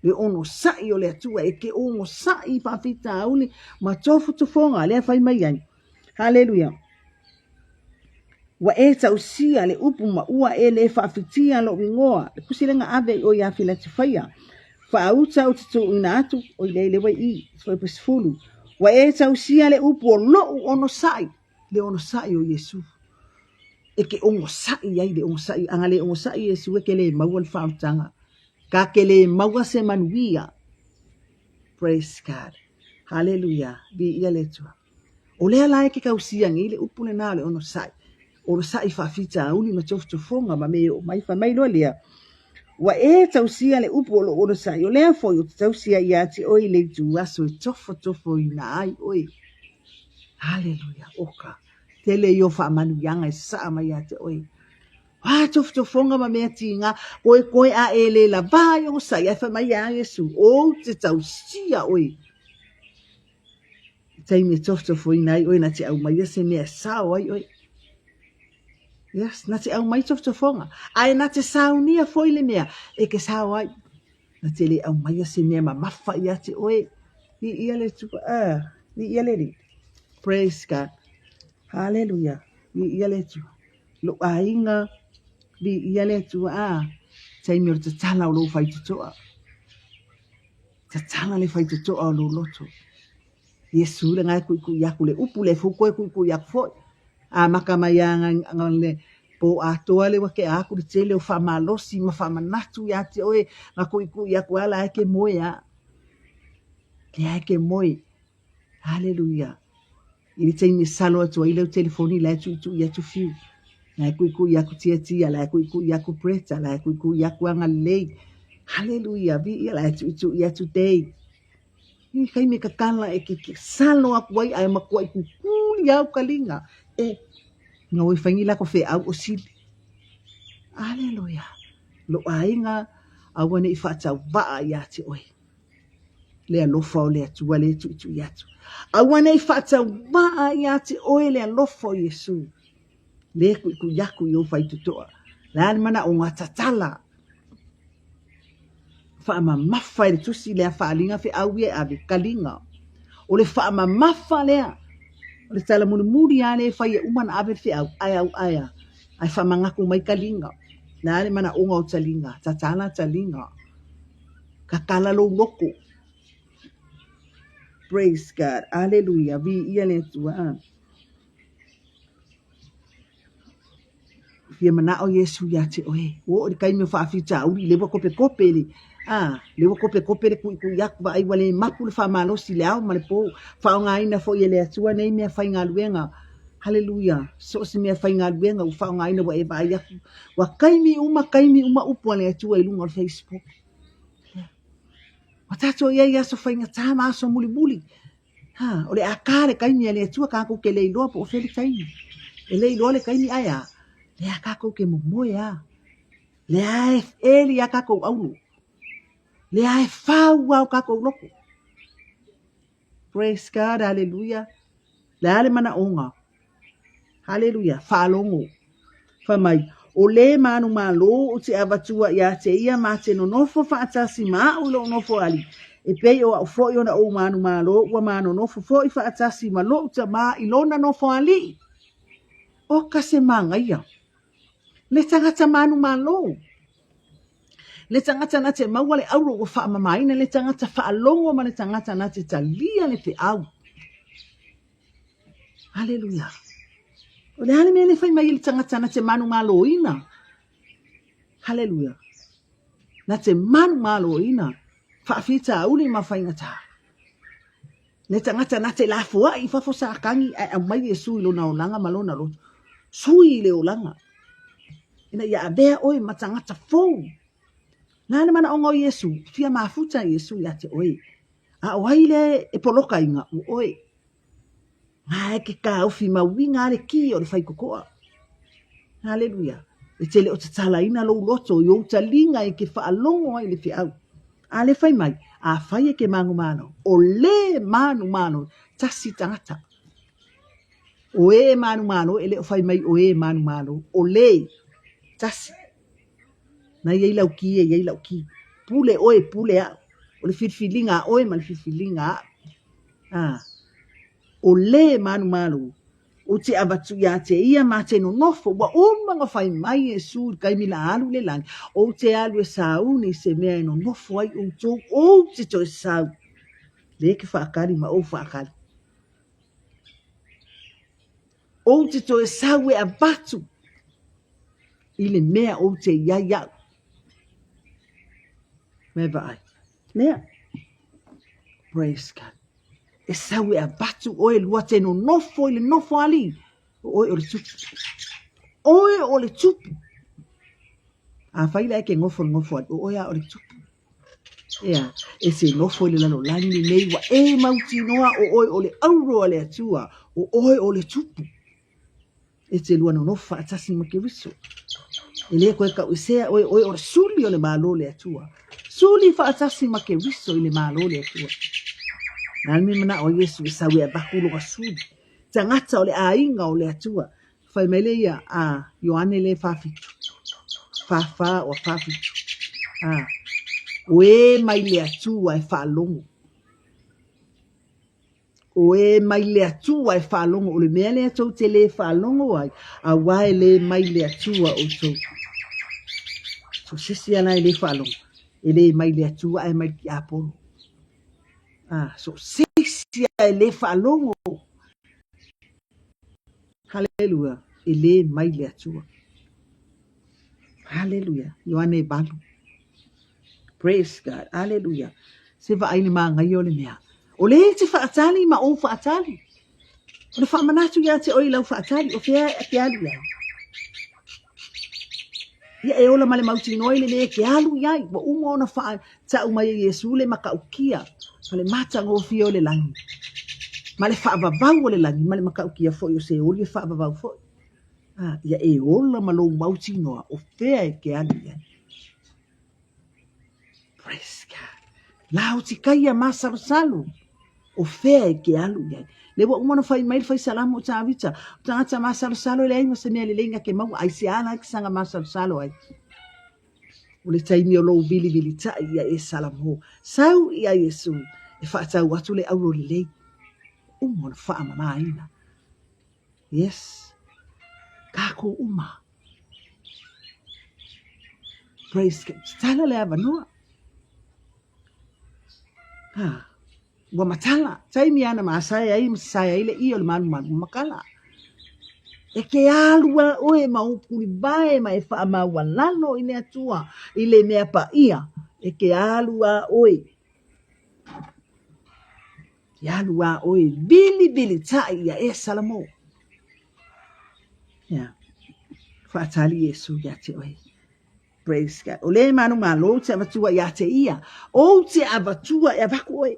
Le onosai o le Atua e ke onosai i faafitauli ma tofotofoga lea fai mai ai. Haleluia. Ua e tausia le upu ma ua e le faafitia lou igoa. Le tusi lea na ave i o ia Filatefaia. Faauta ou te tuuina atu, oi lea i le wai i, 10. Ua e tausia le upu o lou onosai, le onosai o Iesu. E ke onosai ai le onosai, a na le onosai Iesu e ke le maua le faaolataga. Ka ke le maua se manuia. Praise God. Haleluia. Viia le Atua. O lea la e ke tausia nei le upu lena o le onosai. Onosai faafitauli ma tofotofoga ma me e oo mai. Fai mai loa lea, Ua e tausia le upu o lou onosai, o lea foi ou te tausia ia te oe i le itu aso e tofotofoina ai oe. Haleluia, oka, tele ia o faamanuiaga e saa mai ia te oe. Wā, tofotofoga ma mea tīgā, koe koe a e le lavā i onosai, ae fai mai ia Iesu, ou te tausia oe. I taimi e tofotofoina ai oe na te aumaia se mea e sao ai oe. Yes, na te aumai tofotofoga. Ae na te saunia foi le mea e ke sao ai. Na te le aumaia se mea mamafa ia te oe. I ia le Atua, i ia le Alii. Praise God. Hallelujah. I ia le Atua. Lou aiga, i ia le Atua, ah, taimi o le tatala o lou faitotoa. Tatala le faitotoa o lou loto. Iesu le ngae kuʻikuʻi aku le upu le fou koe kuʻikuʻi aku foi. A maka mai a nga le po atoa le ua tea aku le tele o faamalosi ma faamanatu ia te oe nga kuʻikuʻi aku ala e ke moe a. Lea e ke moe. Haleluia. I le taimi e salo atu ai lau telefoni la e tuʻituʻi atu fiu. La e kuʻikuʻi aku tiatia, la e kuʻikuʻi aku Bretta, la e kuʻikuʻi aku agalelei. Haleluia, viia la e tuʻituʻi atu Dave. I kaimi kakala e ke salo aku ai ae makuaʻi kukuli au ka liga e no e faigi lako feʻau o sili. Aleluia. Lou aiga aua neʻi faatauvaʻa iā te oe. Le alofa o le Atua le tuʻituʻi atu. Aua neʻi faatauvaʻa iā te oe le alofa o Iesu. Le kuʻikuʻi aku i ou faitotoa. Le a le manaʻoga tatala. Faamamafa e le tusi lea faaliga feau ia e ave kaliga. O le faamamafa lea, o le tala mulimuli lava lea e fai e uma ona ave le feau, ae au ae a, ae faamanatu mai kaliga. Le a le manaoga o taliga, tatala taliga, tatala lou loto. Praise God, Aleluia, viia le Atua. Fia manaʻo Iesū iā te ʻoe. Ua oo i le kaimi o faafitauli, lea ua kopekope le, a, lea ua kopekope le kuʻikuʻi aku, vaai ua le mapu le faamalosi i le ao ma le pō. Faaaogaina foi e le Atua nei mea faigaluega. Haleluia! So o se mea faigaluega ua faaaogaina ua e vaai aku, ua taimi uma taimi uma upu a le Atua i luga o le Facebook. Ua tatou i ai i aso faigata ma aso mulimuli. Ha, o le a ka le taimi a le Atua tatou te le iloa po o fea le taimi. E le iloa le taimi ae a? Lea tatou te momoe a. Lea e eli a tatou auro. Lea e fau a o tatou loto. Praise God, hallelujah. Le a le manaoga? Hallelujah, faalogo. Fai mai, o le manumalo ou te avatua iā te ia ma te nonofo faatasi ma a'u i lo'u nofo alii, e pei o a'u fo'i ona ou manumalo ua ma nonofo fo'i faatasi ma lo'u tamā i lona nofo alii. O ka se magaia! Le tagata manumalo! Le tagata na te maua le auro ua faamamaina, le tagata faalogo ma le tagata na te talia le feau. Aleluia. O le a le mea le fai mai i le tagata na te manumaloina? Haleluia. Na te manumaloina faafitauli ma faigata. Le tagata na te lafoai i fafo Satani ae aumai Iesu i lona olaga ma lona loto. Sui i le olaga. Ina ia avea oe ma tagata fou. Na le manaoga o Iesu, fia mafuta Iesu ia te oe. A o ai le e polokaina, o oe. Na e ke kāofi mauiga a le ki o le whaikokoa. Haleluia. E te le o tatalaina lou loto i ou taliga e ke whaalongo ai le feau. A le fai mai, a fai e ke manumalo, o le manumalo, tasi tagata. O e manumalo, e le o fai mai o e manumalo, o le, tasi. Na iai lau ki e iai lau ki. Pule oe, pule a'u. O le filifiliga a oe ma le filifiliga a a'u. A, o le manumalo, ou te avatu iā te ia ma te nonofo, ua uma ona fai mai Iesu i le taimi la alu i le lagi, ou te alu e sauni i se mea e nonofo ai outou, ou te toe sau. Le ke faakali ma ou faakali. Ou te toe sau e avatu i le mea ou te iai a'u. Me vaai. Lea. Praise God. E sau e avatu oe lua te nonofo i le nofo alii. O oe o le tupu. Oe o le tupu. A fai la e ke nofo le nofo alii, o oe a o le tupu. Ea, e se nofo i le lalolagi lenei ua e mautinoa o oe o le auro a le Atua, o oe o le tupu. E te lua nonofo faatasi ma Keriso. E le koe tauesea oe, oe o le suli o le Malo o le Atua. Suli faatasi ma Keriso i le Malo o le Atua. Na le mea manao a Iesu e sau e avatu lona suli. Tagata o le aiga o le Atua. Fai mai le ia a Ioane le 47. 44 o 47. A, o e mai le Atua e faalogo. O e mai le Atua e faalogo, o le mea lea tou te lē faalogo ai, auā e lē mai le Atua outou. So se isi lava la e lē faalogo, e lē mai le Atua ae mai le tiapolo. Ah, so se isi lava e lē faalogo, haleluia, e lē mai le Atua. Haleluia, Ioane 8. Praise God. Aleluia. Se vaai le māgaia o le mea. O le e te faatali ma ou faatali. O le faamanatu iā te oe i lau faatali, o fea e ke alu i ai. Ia e ola ma le mautinoa i le mea e ke alu i ai. Ua uma ona faatau mai e Iesu le matautia ma le matagofie o le lagi, ma le faavavau o le lagi, ma le matautia foi o Seoli e faavavau foi. A, ia e ola ma lou mautinoa o fea e ke alu i ai. Praise God. Laotikaia masalosalo o fea e ke alu i ai. Le ua uma ona fai mai le fai salamo o Tavita, o tagata masalosalo e leai ma se mea lelei na ke maua, ai se ala e ke saga masalosalo ai. O le taimi o lou vilivilitai ia e salamo, sau ia Iesu e faatau atu le auro lelei. Uma ona faamamaina. Yes. Kākou uma. Praise God. Tatala le avanoa. Ha. Ua matala. Taimi ana ma sae ai ma sae ai le i o le malumalu. Ua matala. E ke alu a oe ma ou kulivae ma e faamaualalo i le Atua i le mea paia. E ke alu a oe. Ke alu a oe vilivili tai ia e Salamo. Ia. Faatali Iesu ia te oe. Praise God. O le manumalo ou te avatua ia te ia. Ou te avatua e avaku oe.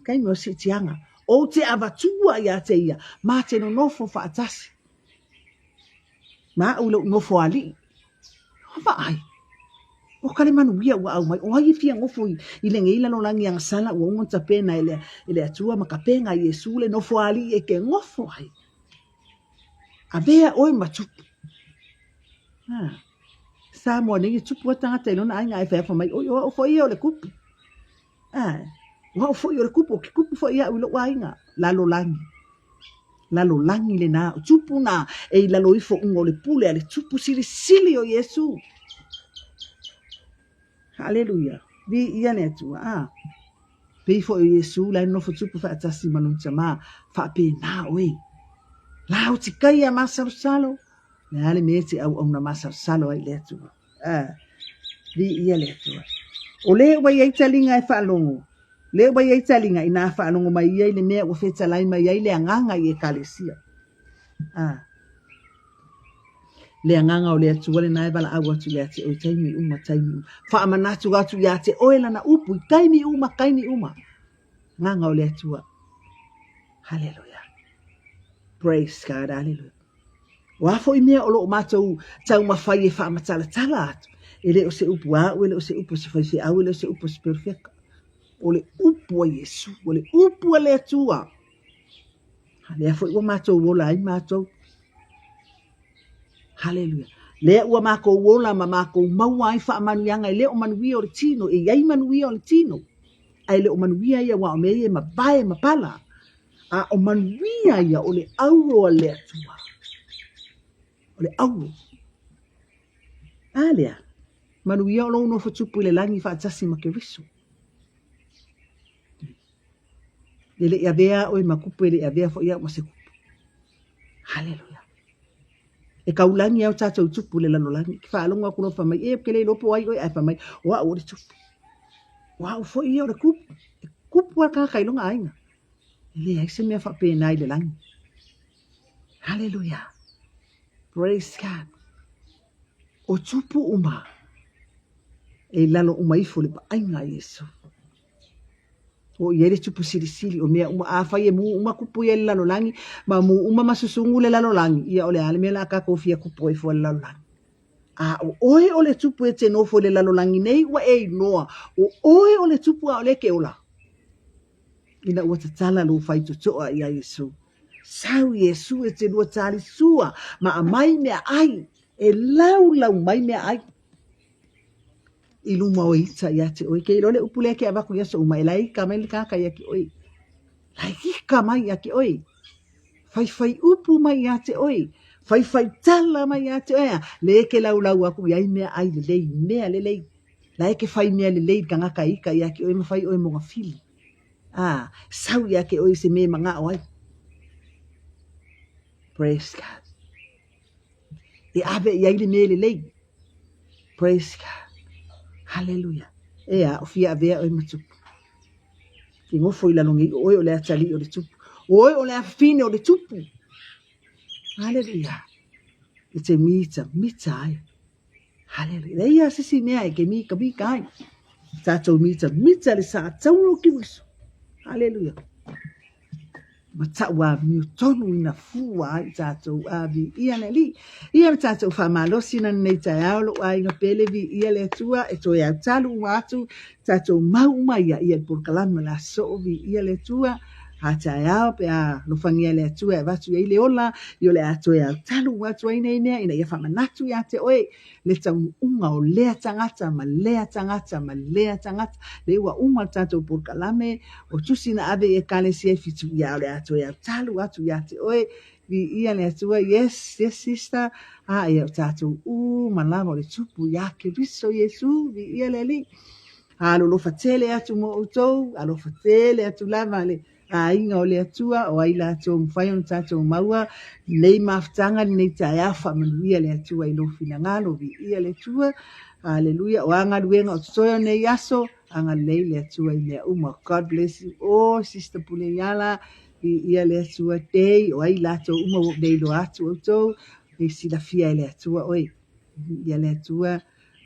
Kaimi o siitiaga. Ou te avatua ia te ia. Ma te nonofo faatasi. Ma au i lou nofo alii. Vaai. O ka le manuia ua aumai. O ai e fia nofo i, i lenei lalolagi agasala ua uma ona tapena e le, e le Atua ma tapena e Iesu le nofo alii e ke nofo ai. Avea oe ma tupu. Ha. Samoa nei e tupu a tagata i lona aiga ae fai mai, oi o au foi ia o le kupu. A, o au foi o le kupu, o ke kupu foi au i lou aiga, lalolagi. Lalolagi lena, o tupu na e i lalo ifo uga o le pule a le tupu silisili o Iesu. Haleluia. Viia le Atua. A, pei foi o Iesu la e nonofo tupu faatasi ma lona tama, faapena oe. La o tikaia masalosalo, le a le mea e te auauna masalosalo ai i le Atua. A, viia le Atua. O le ua i ai taliga e faalogo, le ua i ai taliga inā faalogo mai ia i le mea ua fetalai mai ai le Agaga i Ekalesia. A, le Agaga o le Atua lena e valaau atu ia te oe taimi uma, taimi uma. Faamanatu atu ia te oe lana upu i taimi uma, taimi uma. Agaga o le Atua. Haleluia. Praise God, haleluia. O a foi mea o lo o matou taumafai e faamatalatala atu, e le o se upu a au, e le o se upu a se faifeau, e le o se upu a se perofeta. O le upu a Iesu, o le upu a le Atua. A lea foi ua matou ola ai matou. Haleluia. Lea ua makou ola ma makou maua ai faamanuiaga e le o manuia o le tino, e i ai manuia o le tino, ae le o manuia ia aua o mea ia e mavae ma pala. A o manuia ia o le auro a le Atua. O le auro. A lea, manuia o lou nofo tupu i le lagi faatasi ma Keriso. E le i avea oe ma kupu, e le i avea foi au ma se kupu. Haleluia. E kaulani au tatou tupu i le lalolagi. Ke faalogo aku loa fai mai, e, ke le iloa po o ai oe, ae fai mai, o au o le tupu. O au foi ia o le kupu. E kupu a le tagata i lona aiga. E leai se mea faapena i le lagi. Haleluia. Praise God. O tupu uma e i lalo uma ifo le vaaiga a Iesu. O i ai le tupu silisili, o mea uma, afai e mu uma kupu ia i le lalolagi, ma mu uma ma susugu le lalolagi, ia o le a le mea o le a tatou fia kupu ai fua i le lalolagi? A o oe o le tupu e te nofo i le lalolagi nei ua e iloa, o oe o le tupu a o lea e ke ola. Ina ua tatala lou faitotoa iā Iesu. Sau Iesu e te lua tali sua ma aumai meaai, e laulau mai meaai i luma o ita ia te oe. Ke iloa le upu lea ke avatu i aso uma, e laika mai le tagata ia te oe. Laika mai ia te oe. Faifai upu mai ia te oe. Faifai tala mai ia te oe. Le ke laulau aku i ai meaai lelei, mea lelei. La e ke fai mea lelei le tagata e ika ia te oe ma fai oe mo gafili. A, sau ia te oe i se mea e manao ai. Praise God. E ave i ai le mea lelei. Praise God. Hallelujah. E a, o fia avea oe ma tupu. Ke nofo i lalo nei, o oe o le atalii o le tupu. O oe o le afafine o le tupu. Hallelujah. E te mita, mita ai. Hallelujah. Leai lava se isi mea e ke mikamika ai. Tatou mitamita le sataua o Keriso. Hallelujah. Ma tau amio tonu ina fua ai tatou a viia le Alii. Ia le tatou faamalosi na lenei taeao lou aiga pele viia le Atua e toe autalu uma atu tatou mau uma ia ia le polokalame o le a soo viia le Atua. A taeao pe a alofagia e le Atua e avatu i ai le ola, i o le a toe autalu atu ai nei mea ina ia faamanatu ia te oe le taunuuga o lea tagata ma lea tagata ma lea tagata. Lea ua uma le tatou polokalame o tusi na ave i Ekalesia i Fitu, ia o le a toe autalu atu ia te oe. Viia le Atua, yes, yes sister, a ia o tatou uma lava o le tupu ia Keriso Iesu, viia le Alii. Alolofa tele atu mo outou, alofa tele atu lava le aiga o le Atua, o ai latou mafai ona tatou maua lenei mafutaga, lenei taeao, faamanuia le Atua i lou finagalo, viia le Atua, haleluia, o a galuega o totoe o nei aso, agalelei le Atua i mea uma. God bless you all, Sister Puleiala, viia le Atua, day, o ai latou uma ua ou le iloa atu outou, E silafia e le Atua oe. Ia le Atua,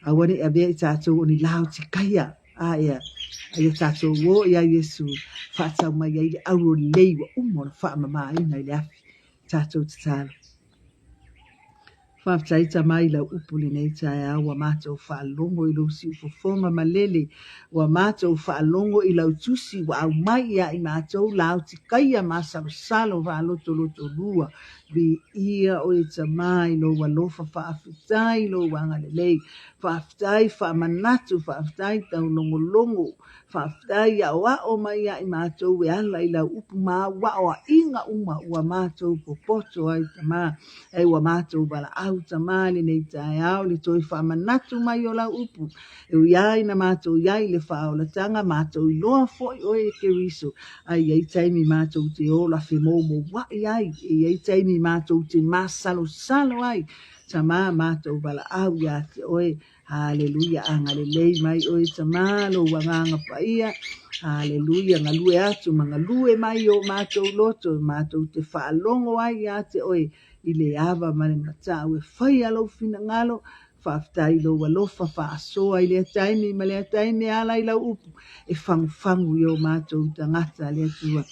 aua ne i avea i tatou o ni Laotikaia, a ia, a ia tatou o ia Iesu, faatau mai ai le auro lelei ua uma ona faamamaina i le afi. Tatou tatalo. Faafetai Tama i lau upu lenei taeao, ua matou faalogo i lou siufofoga malele, ua matou faalogo i lau tusi ua aumai ia i matou Laotikaia masalosalo faalotolotolua. Viia oe Tama i lou alofa, faafetai i lou agalelei, faafetai faamanatu, faafetai taulogologo, Faafetai aoao mai ia i matou e ala i lau upu ma au aoaiga uma ua matou popoto ai Tama. E ua matou valaau Tama i lenei taeao le toe faamanatu mai o lau upu. E ui lava ina matou i ai i le faaolataga, matou iloa foi oe e Keriso, a e i ai taimi matou te ola femoumouai ai, e i ai taimi matou te masalosalo ai. Tama, matou valaau ia te oe. Haleluia, agalelei mai oe Tama, lou agaga paia. Haleluia, galue atu ma galue mai o matou loto, matou te faalogo ai ia te oe i le ava ma le matau e faia lou finagalo. Faafetai i lou alofa faasoa i lea taimi ma lea taimi e ala i lau upu e fagufagu i o matou tagata, le Atua.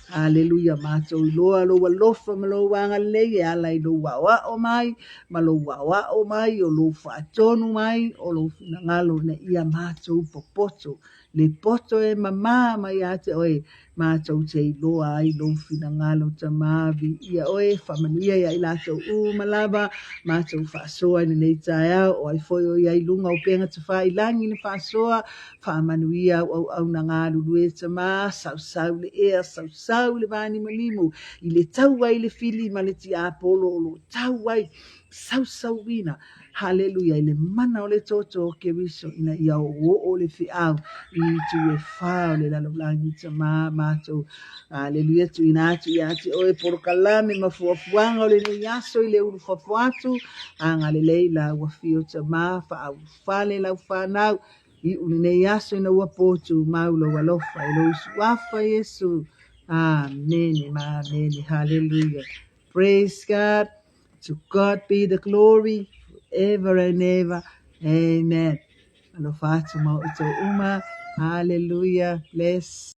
Haleluia, matou iloa lou alofa ma lou agalelei e ala i lou aoao mai ma lou aoao mai, o lou faatonu mai, o lou finagalo ina ia matou popoto, le poto e mamā mai ia te oe, matou te iloa ai lou finagalo. Tama, viia oe, faamanuia ia i latou uma lava, matou faasoa i lenei taeao, o ai foi o i ai i luga o upega tafailagi le faasoa, faamanuia au auauna galulue, Tama, sausau le ea, sausau le vanimonimo, i le tau ai le fili ma le tiapolo o lo o tau ai sausauina, haleluia, i le mana o le toto o Keriso ina ia oooo le feau i itu e fā o le lalolagi. Tama, matou, haleluia, tuuina atu ia te oe polokalame ma fuafuaga o lenei aso i le ulufafo atu, agalelei la ua fio Tama, faaulufale lau fanau, iu lenei aso ina ua po, tumau lou alofa i lou suafa Iesu. Amene ma amene. Haleluia. Praise God. To God be the glory forever and ever. Amen. Alofa atu ma outou uma. Hallelujah. Bless.